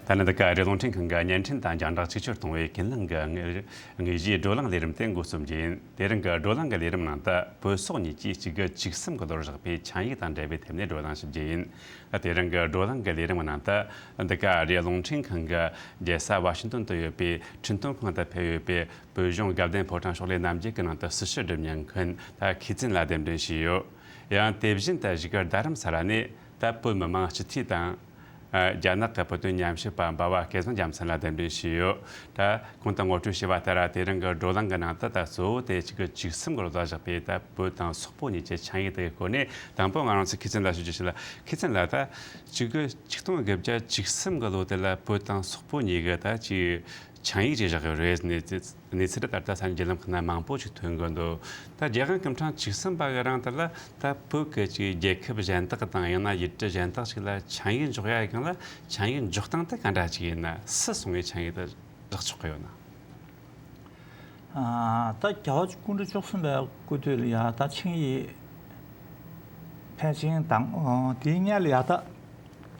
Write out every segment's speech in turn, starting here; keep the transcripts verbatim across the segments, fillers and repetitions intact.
ད་ནི་འདི་ག་རེད། རླུང་འཕྲིན་ཁང་གི་བརྙན་འཕྲིན་དང་རྒྱང་བསྒྲགས་ཆིག་སྒྱུར་གཏོང་བའི་ཀུན་གླེང་གི་དངོས་གཞིའི་བགྲོ་གླེང་ལས་རིམ་དེ་འགོ་རྩོམ་རྒྱུ་ཡིན། དེ་རིང་གི་བགྲོ་གླེང་གི་ལས་རིམ་ནང་དུ་བོད་སོག་གཉིས་ཀྱིས་གཅིག་དགུ་གཅིག་གསུམ་གི་ལོར་བཞག་པའི་ཆིངས་ཡིག་དང་འབྲེལ་བའི་ཐད་ནས་བགྲོ་གླེང་ཞུ་རྒྱུ་ཡིན། དེ་རིང་གི་བགྲོ་གླེང་གི་ལས་རིམ་ནང་དུ་འདི་ག་རེད། རླུང་འཕྲིན་ཁང་གི་རྒྱལ་ས་ཝ་ཤིང་ཏོན་དུ་ཡོད་པའི་འཕྲིན་གཏོང་ཁང་དུ་ཕེབས་ཡོད་པའི་བོད་གཞུང་དགའ་ལྡན་ཕོ་བྲང་ཕྱོགས་ལས་རྣམ་རྒྱལ་གྱི་ནང་དུ་སྲི་ཞུ་སྒྲུབ་མྱོང་མཁན་ད་མཁས་བཙུན་ལགས་གདན་འདྲེན་ཞུས་ཡོད། ཡང་དེ་བཞིན་དུ་བཞུགས་སྒར་རྡ་རམ་ས་ལ་ནས་ད་བོད་མི་མང་སྤྱི་འཐུས་དང་། ཨ། རྒྱ་ནག་གི་བོད་དོན་ཉམས་ཞིབ་པ་འབའ་བ་སྐལ་བཟང་རྒྱལ་མཚན་ལགས་གདན་འདྲེན་ཞུས་ཡོད། ད་གོང་དུ་ངོ་སྤྲོད་ཞུས་པ་ལྟར་དེ་རིང་གི་བགྲོ་གླེང་གི་ནང་དུ་ད་གཙོ་བོ་དེ་གཅིག་གི་གཅིག་གསུམ་གི་ལོ་ཟླ་བཞག་པའི་ད་བོད་དང་སོག་པོ་གཉིས་ཀྱི་ཆིངས་ཡིག་དེ་གི་སྐོར་ནས། དང་པོ་ང་རང་ཚོ་མཁས་བཙུན་ལ་ཞུ་རྒྱུ་ཞིག་ལ། མཁས་བཙུན་ལགས། ད་གཅིག་གི་ཆིག་སྟོང་དགུ་བརྒྱ་བཅུ་གསུམ་གི་ལོ་དེ་ལ་བོད་དང་སོག་པོ་གཉིས་ཀྱི་ད་ཅིག་ཆིངས་ཡིག་ཅིག་བཞག་ཡོད་རེད། གནས་ཚུལ། གནས་ཚུལ་དེ་ད་ལྟ་ས་གནས་བརྒྱུད་ལམ་ཁག་ན་མང་པོ་ཞིག་ཐོན་གི་འདུག། ད་རྒྱལ་དབང་སྐུ་ཕྲེང་བཅུ་གསུམ་པ་གི་རིང་དེ་ལ་ད་བོད་ཀྱི་ཅིག་རྒྱལ་ཁབ་གཞན་དག་དང་ཡང་ན་ཡུལ་གྲུ་གཞན་དག་ཞིག་ལ་ཆིངས་ཡིག་འཇོག་ཡ་སྒང་ལ་ཆིངས་ཡིག་འཇོག་སྟངས་དེ་ག་འདྲ་ཅིག་ཡིན་ན། སུ་སོང་བའི་ཆིངས་ཡིག་དེ་བཞག་ཆོག་གི་ཡོད་ན། ཨ། ད་རྒྱལ་བ་སྐུ་ཕྲེང་བཅུ་གསུམ་པའི་སྐུ་དུས་ལ་ཡ་ད་ཆིངས་ཡིག་ཕལ་ཆེར་དང་། ཨ། དེའི་སྔོན་ལ་ཡ་ད་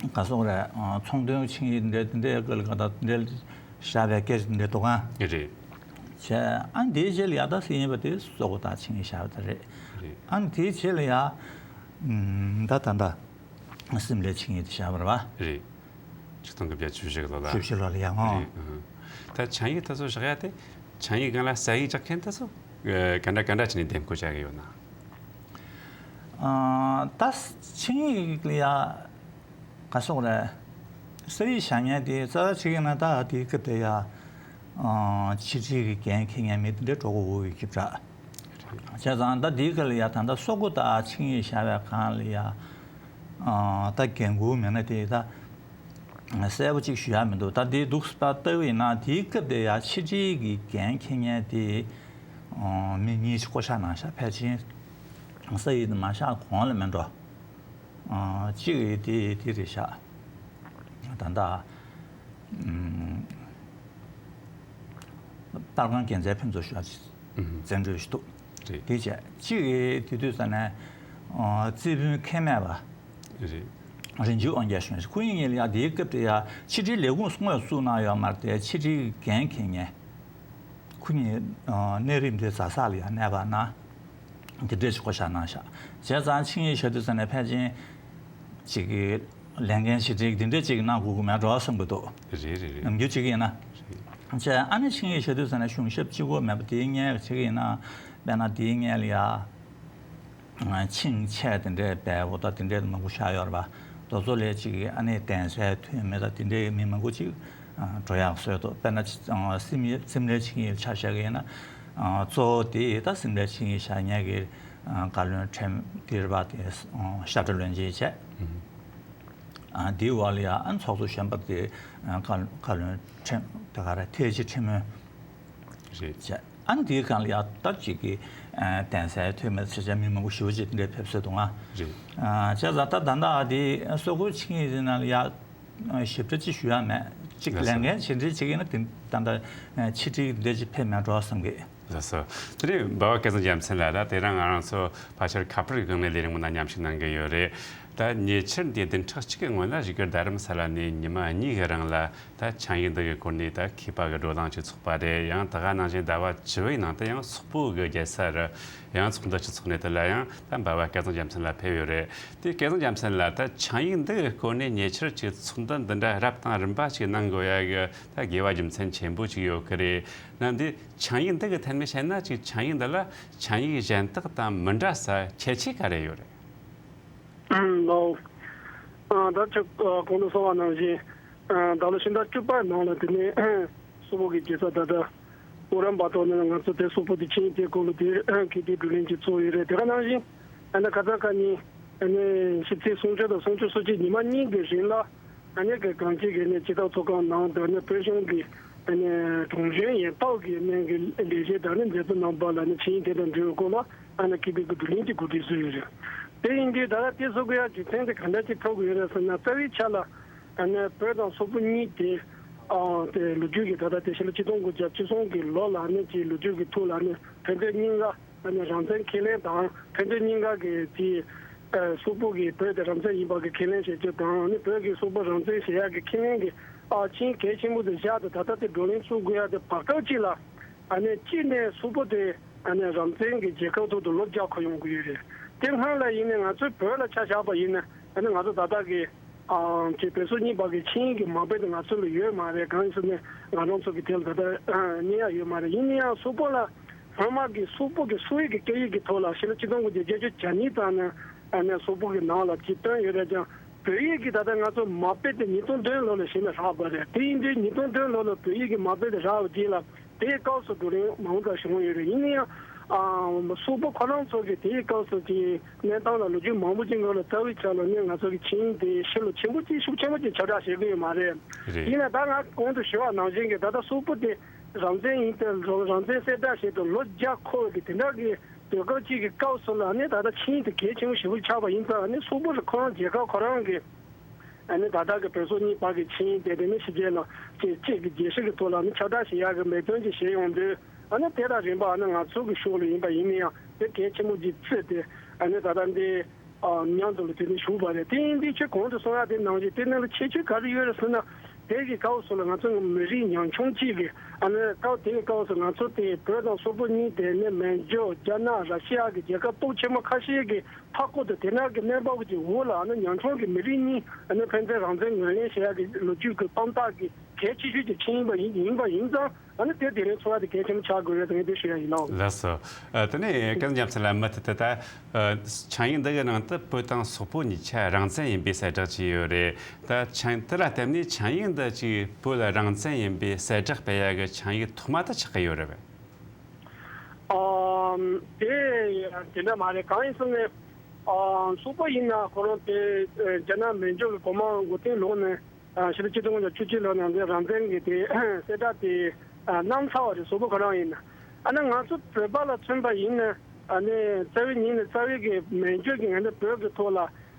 ག་སོག་རེད། ཨ། ཚོང་དོན་ཆིངས་ཡིག་འདྲ་དེ་འདྲའི་སྐོར་ལ་ག་ད་དེ་འདྲའི་བཞག་པའི་སྐད་ཆ་དེ་འདྲ་འདུག་ག། རེད། བྱས། ཨ་ནི་དེའི་རྗེས་ལ་ཡ་ད་སྲིད་ཡིན་པ་དེ་སོག་པོ་དང་ཆིངས་ཡིག་བཞག་པ་དེ་རེད། རེད། ཨ་ནི་དེའི་རྗེས་ལ་ཡ། ཨམ། ད་ད་ད་སིམ་ལའི་ཆིངས་ཡིག་དེ་བཞག་པ་རེད་པ། རེད། ཆིག་སྟོང་དགུ་བརྒྱ་བཅུ་བཞི་ལོ་ལ། བཅུ་བཞི་ལོ་ལ་ཡ། ཨང་། རེད། ཨང་། ད་ཆིངས་ཡིག་དེ་ཚོ་བཞག་ཡ་དེ། ཆིངས་ཡིག་སྒང་ལ་ས་ཡིག་རྒྱག་མཁན་དེ་ཚོ་ག་འདྲ་ག་འདྲ་བྱས་ནས་འདེམས་བསྐོ་བྱ་གི་ཡོད་ན། ཨ། ད་ཆིངས་ཡིག་ལ་ཡ་ག་སོག་རེད། ས་ཡིག་བཞག་མཁན་དེ་རྩ་བ་ཆེ་གི་ན་ད་དེའི་སྐབས་དེ་ཡ། ཨ། ཕྱི་དྲིལ་གྱི་འགན་འཁྱེར་མཁན་མི་དེ་འདྲ་འགྲོ་དགོས་ཀྱི་འདུག་ར། བྱས་ཙང་ད་དེའི་སྐབས་ལ་ཡ་ད་ལྟ་སོག་པོ་དང་ཆིངས་ཡིག་བཞག་པའི་སྒང་ལ་ཡ། ཨ། ད་འགན་འཁུར་མི་སྣ་དེ་ད་གསལ་པོ་གཅིག་ཞུ་ཡ་མི་འདུག། ད་དེ་འདུག་སེ་ད་ལྟ་བུ་ཡིན་ན་དེའི་སྐབས་དེ་ཡ་ཕྱི་དྲིལ་གྱི་འགན་འཁྱེར་མཁན་དེ། ཨ། མི་གཉིས་ཅིག་བསྐོ་བཞག་གནང་ཤག། ཕལ་ཆེར་ས་ཡིག་དེ་མ་བཞག་གོང་ལ་མིན་འགྲོ། ཨ། གཅིག་དེ་དེ་རེད་ཤག། ད་ལྟ་ཨམ། ཏར་ཁང་རྒྱལ་མཚན་ཕུན་ཚོགས་ཞབས་ཀྱི་ཨུམ། བཙན་བྱོལ་ཞིག་འདུག། རེད། དེ་བྱས། གཅིག་དེ་དུས་ཙ་ནས། ཨ། རྩེ་ཕུན་ཁེ་སྨད་པ། རེད། རིན་ཆེན་དབང་རྒྱལ་གཞོན། ཁོ་གཉིས་ལ་ཡ་དེའི་སྐབས་དེ་ཡ་ཕྱི་དྲིལ་ལས་ཁུངས་སུ་དངོས་སུ་བཙུགས་གནང་ཡོད་མ་རེད་དེ། ཕྱི་དྲིལ་འགན་འཁྱེར་མཁན། ཁོ་གཉིས། ཨ། གནས་རིམ་དེ་ཛ་སག་ལ་ཡ་གནས་སྤར་གནང་། དེ་འདྲས་ཅིག་བསྐོ་བཞག་གནང་ཤག། བྱས་ཙང་ཆིངས་ཡིག་བཞག་དུས་ཙ་ནས་ཕལ་ཆེར་ཅིག་གི་ལས་འགན་ཞིབ་ཕྲ་དེ་འདྲས་ཅིག་གནང་དགོས་ཀྱི་མེད་འགྲོ་བསམ་གྱི་འདུག། རེད་རེད་རེད། ནམ་རྒྱུན་ཅིག་ཡིན་ན། རེད། བྱས། ཨ་ནི་ཆིངས་ཡིག་བཞག་དུས་ཙ་ནས་གཞུང་ཞབས་གཅིག་པོ་མེད་པ་དེའི་སྔོན་ཅིག་ཡིན་ན། དཔེར་ན་དེའི་སྔོན་ལ་ཡ། ཆིངས་ཆད་དེ་འདྲའི་འབེལ་པོ་དང་དེ་འདྲའི་མང་པོ་བཞག་ཡོད་རེད་པ། དེ་ཚོ་ལ་ཅིག་ཨ་ནི་གདན་སའི་འཐུས་མི་དང་དེ་འདྲའི་མི་མང་པོ་ཅིག་འགྲོ་ཡག་སྲོལ་འདུག། དཔེར་ན་སིམ་ཡ། སིམ་ལའི་ཆིངས་ཡིག་ཆ་བཞག་གི་ཡིན་ན། གཙོ་བོ་དེ་ད་སིམ་ལའི་ཆིངས་ཡིག་བཞག་མཁན་གྱི་བཀའ་བློན་ཁྲིམས་དེ་རེད་པ། དེ་ཤ་ཁྲ་བློན་ཆེན་བྱས། ཨ། དེའི་འོག་ལ་ཡ་ཨ་ནི་ཚོགས་གཙོ་གཞོན་པ་དེ། ཨ། བཀའ་བཀའ་བློན་ཁྲིམས་དེ་ག་རེ། ཐེག་ཆེན་ཁྲིམས་དཔོན། རེད། བྱས། ཨ་ནི་དེའི་སྒང་ལ་ཡ་ད་ཅིག་གི། ཨ། གདན་སའི་འཐུས་མི་ཆེ་ཆེ་མི་མང་པོ་ཞེ་པོ་ཅིག་དེ་འདྲས་ཕེབས་སྲོལ་འདུག་ག། རེད། ཨ། བྱས་ཙང་ད་ད་ལྟ་དེ་སོག་པོའི་ཆིངས་ཡིག་དེ་ནང་ལ་ཡ་ཞིབ་ཕྲ་ཅིག་ཞུ་ཡ་མེད། ཅིག་ལགས་སོ། ལས་འགན་ཇི་འདྲས་ཅིག་ཡིན་ན་དེ་ད་ལྟ་ཕྱི་དྲིལ་འདི་ཅིག་ཕེབས་མེད་འགྲོ་བསམ་གི། ལགས་སོ། དེ་རིང་འབའ་བ་སྐལ་བཟང་རྒྱལ་མཚན་ལགས་ལ་དེ་རིང་ང་རང་ཚོ་ཕལ་ཆེར་ཁ་པར་གྱི་སྒང་ནས་ལས་རིམ་ནང་མཉམ་ཞུགས་གནང་གི་ཡོད་རེད། ད་ཉེ་ཆར་འདི་བདུན་ཕྲག་གཅིག་གི་སྔོན་ལ་བཞུགས་སྒར་རྡ་རམ་ས་ལ་ནས་ཉི་མ་གཉིས་ཀྱི་རིང་ལ་ད་ཆིངས་ཡིག་འདི་གི་སྐོར་ནས་ད་མཁས་པ་གི་བགྲོ་གླེང་ཅིག་ཚོགས་པ་རེད། ཡང་ད་ག་ནང་བཞིན་ཟླ་བ་བཅུ་པའི་ནང་དུ་ཡང་སོག་པོ་གི་རྒྱལ་ས་རུ་ཡང་ཚོགས་འདུ་ཅིག་ཚོགས་ནས། དེ་ལ་ཡང་ད་འབའ་བ་སྐལ་བཟང་རྒྱལ་མཚན་ལགས་ཕེབས་ཡོད་རེད། དེ་སྐལ་བཟང་རྒྱལ་མཚན་ལགས། ད་ཆིངས་ཡིག་འདི་གི་སྐོར་ནས་ཉེ་ཆར་ཅིག་ཚོགས་འདུ་འདི་འདྲ་རབ་དང་རིམ་པ་ཅིག་གནང་དགོས་ཡ་གི་ད་དགོས་པ་རྒྱུ་མཚན་ཆེན་པོ་ཅིག་ཡོད་ཀྱི་རེད། ན་འདི་ཆིངས་ཡིག་འདི་གི་ཐད་ནས་བཤད་ན། ཅིག་ཆིངས་ཡིག་འདི་ལ་ཆིངས་ཡིག་གཞན་དག་དང་མི་འདྲ་ས་ཁྱད་ཆོས་ག་རེ་ཡོད་རེད། ཨུམ། ལགས། ཨ། ད་ཅིག་ཨ། གོང་དུ་གསུངས་པ་ནང་བཞིན། ཨ། ད་ལོ་ཕྱི་ཟླ་བཅུ་པའི་ནང་ལ་དེ་ནས་སོག་པོ་གི་རྒྱལ་ས་ད་ལྟ་ཨུ་རན་བཱ་ཏོར་ནས་ང་ཚོ་དེ་སོག་པོ་དེ་ཆིངས་ཡིག་དེ་སྐོར་ལ་དེ་གི་དེ་བགྲོ་གླེང་ཅིག་ཚོགས་ཡོད་རེད། དེ་ག་ནང་བཞིན་ཨ་ནི་ཁ་སང་ཁ་ཉིན་ཨ་ནི་ཞིབ་འཚོལ་གསུང་ཆོས་དང་གསུང་ཆོས་སོགས་ཀྱི་ཉི་མ་གཉིས་ཀྱི་རིང་ལ། ཨ་ནི་གི་གངས་སྐྱིད་ཀྱི་ནས་སྤྱི་ཚོགས་ཚོགས་ཁང་ནང་དུ་ཨ་ནི་བོད་གཞུང་གི་ཨ་ནི་དྲུང་གཞོན་ཡོངས་རྫོགས་ཀྱི་ནས་ཀྱི་ལས་བྱེད་དང་ནི་མཛད་གཙོ་རྣམ་པ་ལ་ནི་ཆིངས་ཡིག་དེ་དང་འབྲེལ་བའི་སྐོར་ལ་ཨ་ནི་སྐད་འབོད་ཀྱི་བགྲོ་གླེང་ཅིག་གོ་སྒྲིག་བཟོས་ཡོད་རེད། དེ་ཡིན་དུས་ད་ལྟ་དེ་བཟོ་དགོས་ཡ་རྒྱུ་མཚན་དེ་ག་འདྲ་ཅིག་ཐོགས་ཀྱི་ཡོད་རེད་ཟེར་ན། རྩ་བའི་ཆ་ལ་ཨ་ནི་བོད་དང་སོག་པོ་གཉིས་དེ་ཨ་དེ་ལོ་རྒྱུས་ཀྱི་ད་ལྟ་དེ་ཕྱི་ལོ་ཆིག་སྟོང་དགུ་བརྒྱ་བཅུ་གསུམ་གྱི་ལོ་ལ་ནི་ཅིག་ལོ་རྒྱུས་ཀྱི་ཐོག་ལ་ནི་ཕན་ཚུན་གཉིས་ཀ་ཨ་ནི་རང་བཙན་ཁས་ལེན་དང་ཕན་ཚུན་གཉིས་ཀ་གི་དེ་ ཨ་སོག་པོ་གི་བོད་དེ་རང་བཙན་ཡིན་པ་གི་ཁས་ལེན་བྱེད་རྒྱུ་དང་། ཨ་ནི་བོད་ཀྱི་སོག་པོ་རང་བཙན་ཟེར་ཡག་གི་ཁས་ལེན་གྱི་ཨ་ཆིངས་གལ་ཆེན་པོ་དེ་བཞག་སྟེ། ད་ལྟ་དེ་བགྲོ་གླེང་ཚུགས་དགོས་ཡག་དེ་བར་སྐབས་གཅིག་ལ། ཨ་ནི་གཅིག་ནས་སོག་པོ་དེ་ཨ་ནི་རང་བཙན་གྱི་རྒྱལ་ཁབ་ཐོག་ཏུ་ལོ་བརྒྱ་འཁོར་ཡོང་གི་ཡོད་རེད། དེ་སྔོན་ལ་ཡིན་ནའི་ང་ཚོའི་བོད་ལ་ཆ་བཞག་པ་ཡིན་ན། ཨ་ནི་ང་ཚོ་ད་ལྟ་གི་ཨ་ཅིག་བོད་སོག་གཉིས་བར་གྱི་ཆིངས་ཀྱི་མ་དཔེ་དེ་ང་ཚོ་ལ་ཡོད་མ་རེད། གང་ཡིན་ཟེར་ན་ང་རང་ཚོ་གི་དེ་ལ་ད་ལྟ་རྙེད་ཡག་ཡོད་མ་རེད། ཡིན་ན་ཡང་སོག་པོ་ལ་སྔོན་མ་གི་སོག་པོ་གི་སོག་ཡིག་གི་སྐད་ཡིག་གི་ཐོག་ལ་ཕྱི་ལོ་ཆིག་སྟོང་དགུ་བརྒྱ་བརྒྱད་ཅུ་གྱ་གཉིས་ཙམ་ནས་ཨ་ནི་སོག་པོ་གི་ནང་ལ་ཅིག་བཏོན་ཡོད་རེད་ཀྱང་། བོད་ཡིག་གི་ད་ལྟ་ང་ཚོ་མ་དཔེ་དེ་ཉིས་སྟོང་བདུན་ལོ་ལ་གཞི་ནས་བཞག་པ་རེད། དེ་ཡིན་དུས་ཉིས་སྟོང་བདུན་ལོ་ལ་བོད་ཡིག་གི་མ་དཔེ་དེ་བཞག་པའི་རྗེས་ལ་དེའི་སྐབས་སུ་བགྲོ་གླེང་མང་པོ་ཙམ་བྱུང་ཡོད་རེད། ཡིན་ན་ཡང་ཨ་སོག་པོ་ཁོ་རང་ཚོ་གི་དེའི་སྐབས་སུ་གི་གནས་སྟངས་ལ་ལོ་རྒྱུས་མང་པོ་ཅིག་སྔོན་ལ་རྩ་བའི་ཆ་ལ་ནི་ང་ཚོ་གི་ཆིངས་དེ་ཕྱི་ལ་ཆེན་པོ་ཅིག་ཤུགས་ཆེན་པོ་ཅིག་ཁྱབ་བསྒྲགས་བྱེད་ཀྱི་ཡོད་མ་རེད། རེད། ཡིན་ན་ད་ང་གོང་དུ་ཞུ་བ་ནང་བཞིན་གྱི་ད་ལྟ་སོག་པོ་དེ་རང་བཙན་ཡིན་ཏེ་རང་བཙན་གསལ་བསྒྲགས་བྱས་ཏེ་ལོ་བརྒྱ་འཁོར་བའི་གི་དེ་འདྲ་གི་དུས་སྐབས་ཅིག་གི་སྐབས་སུ་ལ་ནི་ད་ལྟ་ཆིངས་དེ་གལ་ཆེན་པོ་ཞེ་པོ་ཆགས་པ་ཡིན་ཙང་། ནི་སོག་པོ་རེ་ཁོ་རང་རྒྱལ་ཁབ་ཁོ་རང་གི་ཨ་ནི་ད་ལྟ་གི་བོད་སོག་གཉིས་བར་གྱི་ཆིངས་དེ་དེ་ནི་ཕྱི་རྒྱལ་ལ་ཅིག་ཅིག་གི་རྒྱལ་སྤྱི་གི་ཐོག་ལ་ནི་ཁྱབ་བསྒྲགས་བྱེད་ཡག་གི་ལས་དོན་ཅིག་བྱེད་ཡོང་དུས། ཨ་ནི་དེ་དང་རིམ་པ་ཨ་ནི་ང་ཚོ་གི་ཕྱོགས་ལ་ཡིན་པ་ཡིན་ན་ཡང་དེ་གལ་ཆེན་པོ་ཅིག་བརྩིས་ཏེ། ཨ་ནི་ད་ལྟ་འདི་ཨ་མཉམ་དུ་ལ་དེ་ནི་ཞུགས་པ་རེད། དེ་ཡིན་དུས་ཁྱེད་གོང་དུ་གསུང་ཡག་དེ་ནང་བཞིན་དེ་ནང་ལ་ཁྱད་ཆོས་ག་རེ་ཡོད་རེད་ཟེར་ན། དེ་གི་སྐབས་སུ་ལ་ང་ཚོ་མི་རིགས་ཉམ་ཆུང་གཅིག་གི་ཨ་ནི་སྐབས་དེ་གི་སྐབས་སུ་ང་ཚོ་དེ་བོད་དང་སོག་པོ་གཉིས་དེ་ནི་མན་ཇུ་རྒྱ་ནག་ར་ཤི་ཡ་གི་རྒྱལ་ཁབ་སྟོབས་ཆེན་པོ་ཁ་ཤས་ཀྱི་མཐའ་འཁོར་དུ་དེ་འདྲ་གི་གནས་བབ་ཀྱི་འོག་ལ་ཨ་ནི་ཉམ་ཆུང་གི་མི་རིགས་གཉིས་ཨ་ནི་ཕན་ཚུན་རང་བཙན་ངོས་ལེན་བྱེད་ཡག་གི་ལོ་རྒྱུས་ཀྱི་དཔང་རྟགས་ཀྱི་གལ་ཆེ་ཤོས་ཀྱི་ཆིངས་ཡིན་པ་ཡིན་ཡིན་པ་ཡིན་ཙང་། ཨ་ནི་དེ་དེ་རིང་ཚོར་བ་དེ་གལ་ཆེན་པོ་ཆགས་དགོས་རེད་དེ་ངས་དེ་ཞུ་ཡ་ཡིན་ནོ། ལགས་སོ། ཨ་དེ་ནས་སྐལ་བཟང་རྒྱལ་མཚན་ལགས། མུ་མཐུད་དུ་ད་ཨ་ཆིངས་ཡིག་འདི་གི་ནང་དུ་བོད་དང་སོག་པོ་གཉིས་ཆ་རང་བཙན་ཡིན་པའི་གསལ་བསྒྲགས་བྱས་ཡོད་རེད། ད་ཆིངས་དེ་ལ་བརྟེན་ནས་ཆིངས་ཡིག་འདི་ཅིག་བོད་ལ་རང་བཙན་ཡིན་པའི་གསལ་བསྒྲགས་སྤེལ་ཡ་གི་ཆིངས་ཡིག་ཐོག་མ་དེ་ཆགས་ཀྱི་ཡོད་རེད་པས། ཨམ། དེ་དེ་འདྲ་མ་རེད། གང་ཡིན་ཟེར་ན། ཨ་སོག་པོ་ཡིན་ན་ཁོ་རང་དེ་ཨ་རྒྱ་ནག་མན་ཇུ་གི་གོང་མ་མགོ་རྟིང་ལོག་ནས་ཨ་ཕྱི་ལོ་ཆིག་སྟོང་དགུ་བརྒྱ་བཅུ་གཅིག་ལོ་ནང་དེ་རང་བཙན་གྱི་དེ་གསལ་བསྒྲགས་དེ་ཨ་གནང་ཚར་བ་རེད། སོག་པོ་ཁོ་རང་ཡིན་ན། ཨ་ནི་ང་ཚོ་བོད་པ་ལ་མཚོན་པ་ཡིན་ན། ཨ་ནི་རྩ་བའི་ཉིན་ནས་རྩ་བའི་གི་མན་ཇུ་གི་ང་ཚོ་བོད་ཀྱི་ཐོག་ལ་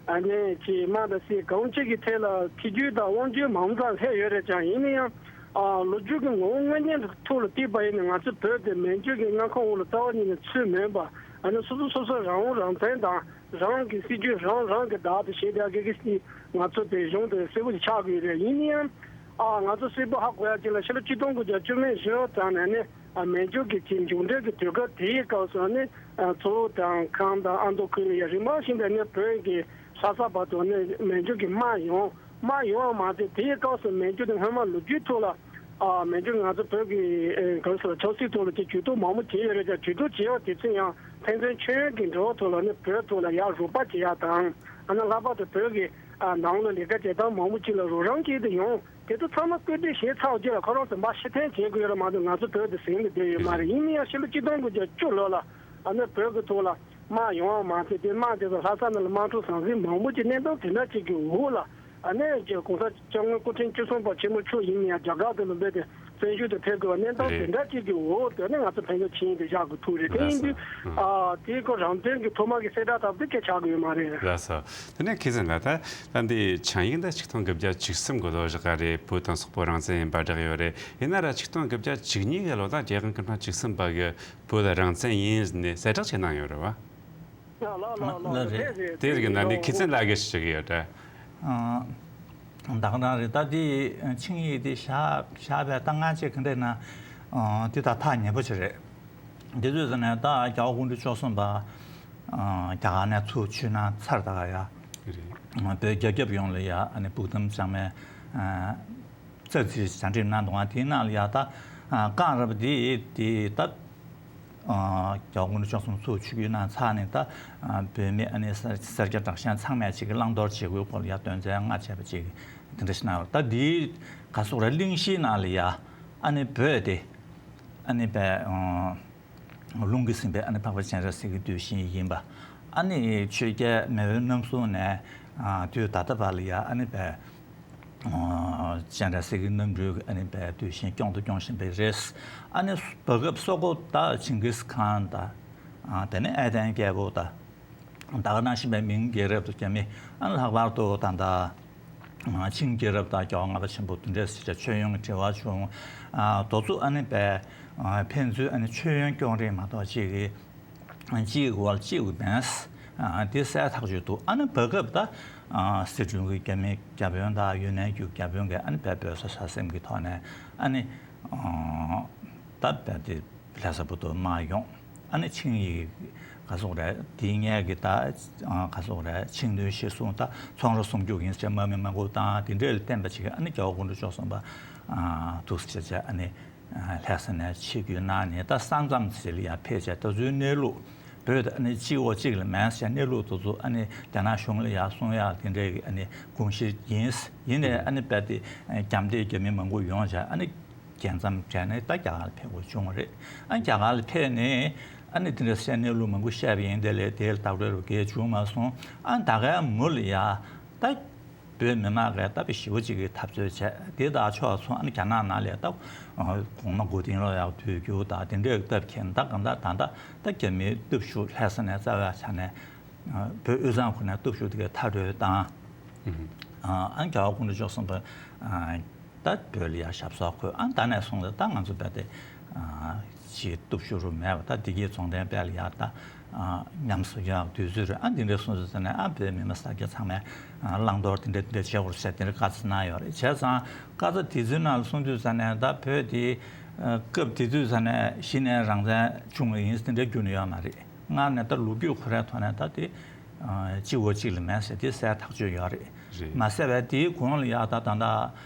ཨ་ནི་ཅིག་དམག་དང་སྲིད་གང་ཅིག་གི་ཐད་ལ་ཐེ་བྱུས་དང་དབང་བྱུས་མང་ཙམ་སླེབས་ཡོད་རེད་ཀྱང་། ཡིན་ན་ཡང་ཨ་ལོ་རྒྱུས་ཀྱི་ངོ་བོ་དངོས་གནས་ཐོག་ལ་བལྟས་པ་ཡིན་ན། ང་ཚོ་བོད་དེ་མན་ཇུ་གི་མངའ་ཁོངས་འོག་ལ་རྩ་བ་ཉིད་ནས་ཚུད་མེད་པ། ཨ་ནི་སོ་སོ་སོ་སོ་རང་དབང་རང་བཙན་དང་རང་གི་སྲིད་ཇུས་རང་རང་གི་བདག་ཏུ་བྱེད་བསྡད་ཡག་གི་ང་ཚོ་དེ་གཞུང་དེ་གསལ་པོ་ཞིག་ཆགས་ཀྱི་ཡོད་རེད། ཡིན་ན་ཡང་ཨ་ང་ཚོ་གསལ་པོ་ཧ་གོ་ཡག་ཅིག་ལ་ཕྱི་ལོ་ཆིག་སྟོང་དགུ་བརྒྱ་བཅུ་མེད་བཞི་ཙམ་ནས་ནི་ཨ་མན་ཇུ་གི་ཅིག་མཇུག་འབྲས་ཀྱི་དུས་སྐབས་དེའི་སྐབས་སུ་ནི་ཨ་མཚོ་དང་ཁམས་དང་ཨ་མདོ་ཁུལ་ལ་ཡ་རིམ་པ་བཞིན་དུ་ནི་བོད་ཀྱི་ལྷ་ས་བར་དུ་ནི་མན་ཇུ་གི་དམག་ཡོང་། དམག་ཡོང་བ་མ་ཟད། དེའི་སྐབས་སུ་མན་ཇུ་དེ་སྔོན་མ་ལོ་རྒྱུས་ཐོག་ལ་ཨ་མན་ཇུ་ང་ཚོ་བོད་ཀྱི་ཨེ་གང་ཟེར་ཆབ་སྲིད་ཐོག་ལ་ཅིག་ཇུས་གཏོགས་མང་པོ་བྱས་ཡོད་རེད་ཀྱང་། ཇུས་གཏོགས་བྱས་པ་དེ་ཚོ་ཡང་ཕན་ཚུན་མཆོད་ཡོན་གྱི་འབྲེལ་བ་ཐོག་ལ་ནི་བོད་ཐོག་ལ་ཡར་རོགས་པ་བྱེད་ཡག་དང་། ཨ་ནི་ལྷག་པར་དུ་བོད་ཀྱི་ཨ་ནང་ལ་ལས་ཀ་བྱེད་སྟངས་མང་པོ་ཅིག་ལ་རོགས་རམ་བྱེད་དུ་ཡོང་། དེ་ཚོ་ཚང་མ་བཀོད་སྒྲིག་བྱས་ཚར་བ་རྗེས་ལ་ཁོ་རང་ཚོ་མར་ཕྱིར་འཐེན་བྱེད་དགོས་ཡོད་རེད་མ་གཏོགས། ང་ཚོ་བོད་དེ་ཟིན་ནས་བསྡད་ཡོད་མ་རེད། ཡིན་ན་ཡང་ཕྱི་ལོ་ཆིག་སྟོང་དགུ་བརྒྱ་བཅུ་ལོ་ལ་ཨ་ནི་བོད་ཀྱི་ཐོག་ལ་དམག་ཡོང་བ་མ་ཟད། དེ་དམག་དེ་ཚོ་ལྷ་ས་ནང་ལ་དམག་འཁྲུག་ཟང་ཟིང་མང་པོ་ཅིག་གནས་སྟངས་དེ་འདྲ་ཅིག་གི་འོག་ལ། ཨ་ནི་གོང་ས་སྐྱབས་མགོན་སྐུ་ཕྲེང་བཅུ་གསུམ་པ་ཆེན་པོ་མཆོག་ཡིན་ན་ཡང་རྒྱ་གར་དུ་ལ་འབད་དེ་བཙན་བྱོལ་དུ་ཕེབས་དགོས་པ་གནས་སྟངས་དེ་འདྲ་ཅིག་གི་འོག་ཏུ་ནི་ང་ཚོ་ཕན་ཚུན་ཆིངས་ཡིག་དེ་བཞག་དགོས་ཐུག་རེད། དེ་ཡིན་དུས་ཨ་དེའི་སྐོར་རང་བཙན་གྱི་ཐོག་མ་གི་གསལ་བསྒྲགས་ལྟ་བུ་དེ་སྐད་ཆགས་ཀྱི་ཡོད་མ་རེད། ལགས་སོ། དེ་ནས་མཁས་བཙུན་ལགས། ད་ད་འདི་ཆིངས་ཡིག་འདི་ཆིག་སྟོང་དགུ་བརྒྱ་བཅུ་གསུམ་གི་ལོ་བཞག་ག་རེད། བོད་དང་སོག་པོ་རང་བཙན་ཡིན་པ་བསྒྲགས་ཡོད་རེད། ཡིན་ན་ར་ཆིག་སྟོང་དགུ་བརྒྱ་བཅུ་གཉིས་གི་ལོ་ད་རྒྱལ་དབང་སྐུ་ཕྲེང་བཅུ་གསུམ་པ་གི་བོད་ལ་རང་བཙན་ཡིན་ནས་གསལ་བསྒྲགས་བྱས་གནང་ཡོད་རེད་བ། ལགས་ལགས་ལགས་ལགས་རེད། དེ་རིགས་ནང་ནས་མཁས་བཙུན་ལགས་ཀྱིས་ཞུ་གི་ཡོད་དྲ། ཨ་ད་ག་རང་རེད། ད་དེ་ཆིངས་ཡིག་དེ་བཞག་བཞག་པའི་ད་སྔ་རྗེས་ག་འདྲ་ན་ཨ་དེ་ད་ཐག་ཉེ་པོ་ཅིག་རེད། དེ་དུས་ཙམ་ནས་ད་རྒྱལ་བ་སྐུ་ཕྲེང་བཅུ་གསུམ་པ་ཨ་རྒྱ་གར་ནས་ཚུར་ཆིབས་གནང་ཚར། ད་ག་ཡ་རེད། བོད་རྒྱ་ཁྱབ་ཡོངས་ལ་ཡ་ཨ་ནི་ཕུགས་གཏམ་གཙང་མའི་ཨ་རྩ་ཚིག་ཞལ་འདེབས་གནང་འདུག་ཨ། དེའི་ནང་ལ་ཡ་ད་ཨ་རྐང་རིམ་པ་དེ་དེ་ད་ཨ་རྒྱལ་བ་སྐུ་ཕྲེང་བཅུ་གསུམ་ཚུར་ཆིབས་བསྒྱུར་གནང་ཚར་ནས། ད་ཨ་བོད་མི་ཨ་ནི་སེར་སེར་སྐྱ་དྲག་ཞན་ཚང་མས་ཅིག་གི་བླང་དོར་བྱེད་དགོས་སྐོར་ལ་ཡ་དོན་ཚན་ལྔ་བྱས་པ་ཅིག་དེ་འདྲ་ཞིག་གནང་ཡོད། ད་འདིའི་ག་སོག་ར་གླེང་གཞིའི་ནང་ལ་ཡ་ཨ་ནི་བོད་དེ་ཨ་ནི་བས་ཨ་རླུང་གིས་ཟིན་པའི་ཨ་ནི་འཕགས་པ་སྤྱན་རས་གཟིགས་ཀྱི་གདུལ་ཞིང་ཡིན་པ། ཨ་ནི་ཆོས་རྒྱལ་མེས་དབོན་རྣམ་གསུམ་ནས་ཨ་དུས་ད་ལྟ་བར་ལ་ཡ་ཨ་ནི་བས་ཨ་སྤྱན་རས་གཟིགས་ཀྱི་རྣམ་སྤྲུལ་ཨ་ནི་བས་གདུལ་ཞིང་སྐྱོང་དུ་སྐྱོང་བཞིན་པ་རེད། ཨ་ནི་བར་སྐབས་སོག་པོ་ད་ཇིང་གིས་ཁཱན་ད་ཨ་དེ་ནས་ཨའི་ཏན་རྒྱལ་པོ་ད་ད་ག་ནང་བཞིན་པའི་མིང་རྒྱལ་རབས་དུ་རྒྱ་མི་ཨ་ནི་ལྷག་པར་དུ་ད་ད་ཨ་ཆིང་རྒྱལ་རབས་དང་རྒྱལ་བ་ལྔ་པ་ཆེན་པོ་དེ་འདྲས་ཟེར་བྱས་མཆོད་ཡོན་གྱི་འབྲེལ་བ་བྱུང་། ཨ་དེ་ཚོ་ཨ་ནི་བས་ཨ་ཕན་ཚུན་ཨ་ནི་མཆོད་ཡོན་སྐྱོང་རེས་མ་གཏོགས་གཅིག་གིས་གཅིག་གི་འོག་ལ་གཅིག་གི་མེད། ཨ་དེ་གསལ་ཐག་ཆོད་འདུག་ཨ་ནི་བར་སྐབས་ད་ཨ་སི་ཁྲོན་གྱི་རྒྱ་མི་བརྒྱ་དཔོན་དང་ཡུན་ནན་གྱི་བརྒྱ་དཔོན་གྱིས་ཨ་ནི་བོད་བོད་ས་ས་སེམས་ཀྱི་ཐོག་ནས་ཨ་ནི་ཨ་ད་བོད་དེ་ལྷ་ས་བར་དུ་དམག་ཡོང་། ཨ་ནི་ཆིངས་ཡིག་ག་སོགས་རེད། དེའི་སྔས་ཀྱི་ད་ག་སོགས་རེད། ཆིངས་དོན་གཞིར་བཟུང་ད་ཚོང་ར་སྲུང་སྐྱོབ་ཡིན་ཟེར་དམག་མི་མང་པོ་བཏང་། དེ་འདྲ་ལ་བརྟེན་པ་ཅིག་ཨ་ནི་རྒྱལ་བ་སྐུ་ཕྲེང་བཅུ་གསུམ་པ་འདུག་སེ་བྱས་བྱས་ཨ་ནི་ལྷ་ས་ནས་ཆིབས་བསྒྱུར་གནང་ནས་ད་ས་མཚམས་ཟེར་ལ་ཡར་ཕེབས་བྱས། ད་གཟོད་གནས་ལུགས་བོད་ཨ་ནི་གཅིག་འོག་གཅིག་ལ་མེད་ཟེར་གནས་ལུགས་དེ་ཚོ་ཨ་ནི་རྒྱ་ནག་གཞུང་ལ་ཡར་གསུང་ཡག་དེ་འདྲའི་ཨ་ནི་དགོངས་གཞི་ཡིན། ཡིན་ནའི་ཨ་ནི་རྦད་དེ་རྒྱ་མི་རྒྱ་མི་མང་པོ་ཡོང་བྱས་ཨ་ནི་རྒྱལ་མཚམས་བརྒལ་ནས་ད་རྒྱ་གར་ལ་ཕེབས་དགོས་བྱུང་བ་རེད། ཨ་རྒྱ་གར་ལ་ཕེབས་ནས་ཨ་ནི་དེ་འདྲ་སེ་གནས་ལུགས་མང་པོ་བཤད་པ་ཡིན། དེ་ལས་དེ་ལ་བདག་སྤྲོད་རུ་གས་བྱུང་མ་སོང་། ཨ་ད་གའི་མུ་ལ་ཡ་ད་བོད་མི་མང་གས་ད་བོད་ཞི་བ་གཅིག་གི་འཐབ་རྩོད་བྱས་དེ་དག་ཕྱོགས་མཚུངས་ཨ་ནི་རྒྱ་ནག་ནང་ལ་ད་གོང་མ་མགོ་རྟིང་སློག་ཡག་དུས་འགྱུར་དང་དེ་འདྲའི་སྟབས་ཀྱིས་ད་གང་ལྟར་ད་ལྟ་ད་རྒྱ་མིའི་སྟོབས་ཤུགས་ལྷ་ས་ནས་རྩ་བའི་ཆ་ནས་བོད་དབུས་གཙང་ཁུལ་ནས་སྟོབས་ཤུགས་དེ་གས་མཐའ་སྐྲོད་བཏང་། ཨ་རྒྱལ་བ་སྐུ་ཕྲེང་བཅུ་གསུམ་པ་ད་བོད་ལ་ཡར་ཞབས་སོར་འཁོད། ཨ་ད་ནས་བཟུང་སྟེ་ད་ང་ཚོ་རྦད་དེ་ཅིག་སྟོབས་ཤུགས་རུ་མེད་པ་ད་བདེ་སྐྱིད་རྫོང་བརྟན་དཔལ་ལ་ཡར་ད་ཉམས་སུ་ཡོད་དུས་ཚོད་རེད། ཨ་འདི་འདྲའི་སོང་ཚུལ་ཟེར་ནས་ཨ་བོད་མི་མང་སེར་སྐྱ་ཚང་མས་བླང་དོར་དེ་འདྲ་དེ་འདྲ་བྱེད་དགོས་ཟེར་དེ་འདྲ་བཀའ་སྩལ་གནང་ཡོད་རེད། བྱས་ཙང་བཀའ་སྩལ་དེ་ཚོའི་ནང་ལ་སོང་དུས་ཙ་ནས་ད་བོད་དེ་སྐབས་དེ་དུས་ཙ་ནས་གཞི་ནས་རང་བཙན་བྱུང་བ་ཡིན་དེ་འདྲ་རྒྱུན་ནས་ཡོད་མ་རེད། སྔར་ནས་ད་ལོ་རྒྱུས་ཁོ་རའི་ཐོག་ནས་ད་དེ་གཅིག་འོག་གཅིག་ལ་མེད་ཟེར་དེ་གསལ་ཐག་ཆོད་ཡོད་རེད། རེད། མ་ཟད་པའི་དེའི་གོང་ལ་ཡག་ད་ད་ད་